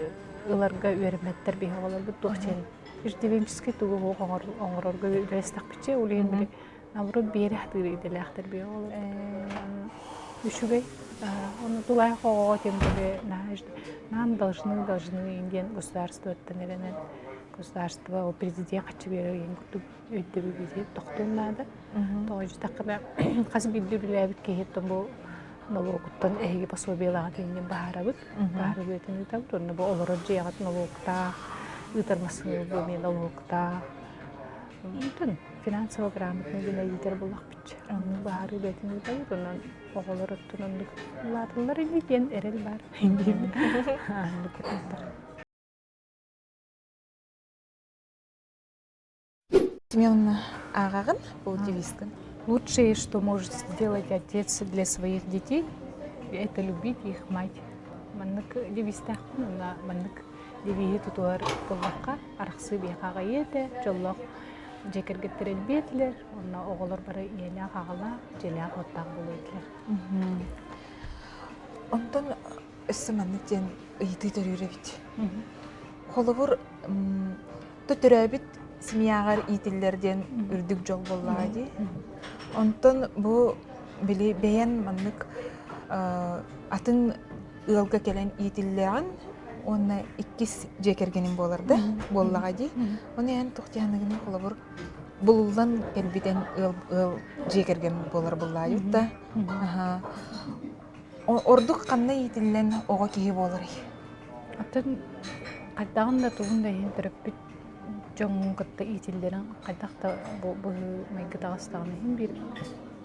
A: ыларга үөрэммэттэр биһи оҕолорбут туох диэн иждивенческий тугу суох оҥорорго үлэлэстэхпитчэ ол иһин били наоборот биэрэ сатыыр идэлээхтэр биһи оҕолорбут үчүгэй ону тулаайах оҕоҕо тем более нам должны должны диэн государствоттан эрэнэн государство ол президент хаччы биэрэр диэн курдук өйдөбүл тохтуон наада тоҕо диэтэххинэ хас биирдии үлэлээбит киһиттэн бу нолуогуттан эһиги пособиелааҕыт иннин баһаарабыт баһаарыбытын ыытабыт уонна бу олорор дьиэҕит нолуоктаах ыытар массыына эмиэ нолуоктаах онтон финансово грамотно диэн ыйытар буоллахпытча оннук баһаарыы бэйэтин ыытабыт онон оҕолор оттон оннук улааталлар ини диэн эрэл баар оннук курдуктар
B: Семеновна ааҕаҕын бу девизкын?
A: Лучшее, что может сделать отец для своих детей, это любить их мать. Маннык девизтээхпин уонна маннык девиһи тутуһар буоллахха, арахсыы биһиэхэ аҕыйыа этэ, дьоллоох дьиэ кэргэттэр элбиэ этилэр, уонна оҕолор бары ийэлээх аҕалаах, дьиэлээх-уоттаах буолуо этилэр.
B: Онтон өссө маннык диэн ыйытыы төрүүр эбит. Холобур, төрөөбүт семьяҕар иитиллэр диэн үрдүк дьол буоллаҕа дии. Онтон бу били бэйэн маннык атын ыалга кэлэн иитиллэҕин уонна иккис дьиэ кэргэним буолар да буоллаҕа дии. Оны эн туох диэханыгыный холобур булуллан кэлбитен ыал ыал дьиэ кэргэн буолар буоллаайыт да. Ордук ханна иитиллэн оҕо киһи буоларый?
A: Атын хайдаҕын да тугун да иһин төрөппүт дьоҥҥун кытта иитиллэрин хайдах да бу быһыы майгы таҕыстаҕына иһин биир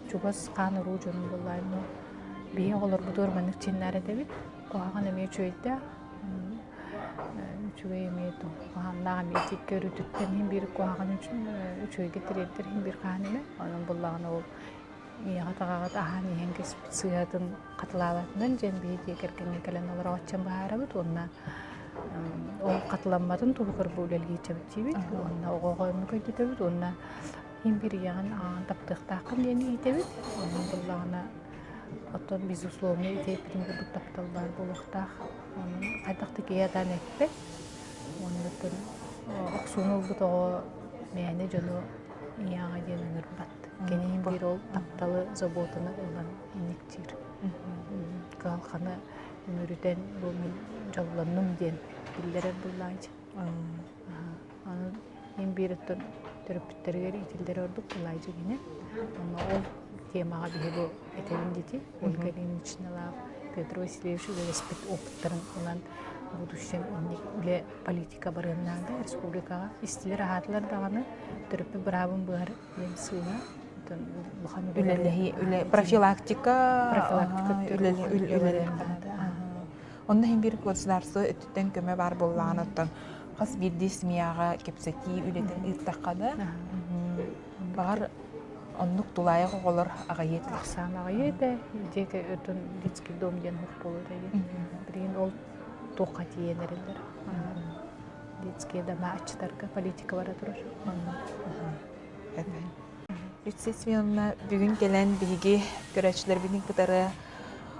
A: чугас хаан уруу дьонум буоллаайым биһи оҕолорбутугар маннык чиннаар этэбит куһаҕан эмиэ үчүгэйдээх үчүгэй эмиэ куһаҕаннаах эмиэ итиккэ өрүтүттэн иһин биир куһаҕан үчүгэйгэ тириэрдэр иһин биир хаһан эмэ онон буоллаҕына ол Ийэҕит аҕаҕыт аһаан иһэн кэспит сыыһатын хатылаабатынан диэн биһи дьиэ кэргэҥҥэ кэлэн олорооччун быһаарабыт уонна ол хатыламматын туһугар бу үлэлии чэпчиибит уонна оҕоҕо оннук өйдөтөбүт уонна иһин биир ийэҕин аҕаҕын таптыахтааххын диэн иитэбит. Онон буоллаҕына оттон безусловно итиэппитин курдук таптал баар буолуохтаах. Онон хайдах да киһи атаан эппэт. Уонна охсууну ылбыт оҕо мээнэ дьону ийэҕэ диэн ыҥырбат. Кини биир ол тапталы, заботаны ылан инниктиир. Кыһалҕаны үмүрүтэн бу мин дьоллоннум диэн биллэрэр буллааччы. Аны мин биир өттүн төрөппүттэригэр иитиллэр ордук буллааччы кини. Онно ол темаҕа биһи бу этэбин дити Ольга Ильиничналаах Петр Васильевич үлэлэспит опыттарын ылан будущем инник үлэ политика барыан наада республикаҕа истилэр аһаатылар даҕаны төрөппүт быраабын быһар диэн сыыһа улахан
B: үлэлэһии үлэ профилактика
A: профилактика
B: үлэлэһии Онно иһин биир государство өттүттэн көмө баар буоллаҕына оттон хас биирдии семьяҕа кэпсэтии үлэтин ыыттахха да баҕар оннук тулаайах оҕолор аҕыйыа этилэр.
A: Ахсаан аҕыйыа этэ. Дьиэ өтөн детский дом диэн уһук буолуо этэ. Билигин ол туохха тиийэн эрэллэр. Детские дома аччытарга политика бара турар.
B: Люция Семеновна бүгүн кэлэн биһиги көрөөччүлэрбитин кытары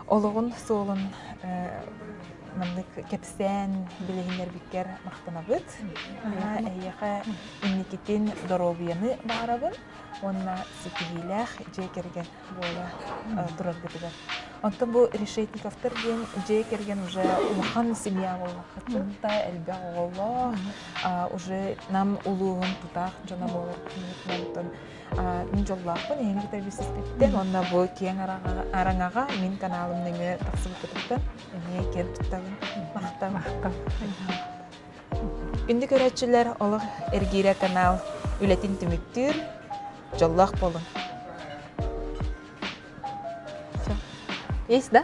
B: олоҕун суолун маннык кэпсээн билиһиннэрбиккэр махтанабыт. Эһиэхэ инникитин доруобуйаны баҕарабын уонна ситиһиилээх дьиэ кэргэн буола тураргытыгар. Онтон бу Решетниковтар диэн дьиэ кэргэн уже улахан семья буоллаххытын да элбэх оҕолоох, уже нам улууһун тутаах дьоно буолар онтон мин дьоллоохпун эһиги кытта билсиспиттэн уонна бу киэҥ араҥаҕа мин каналым нөҥүө тахсыбыккытыттан эмиэ киэн туттабын. Махтал.
A: Махтал.
B: Күндү көрөөччүлэр, Олох эргиирэ канал үлэтин түмүктүүр. Дьоллоох буолуҥ. Все. Есть, да?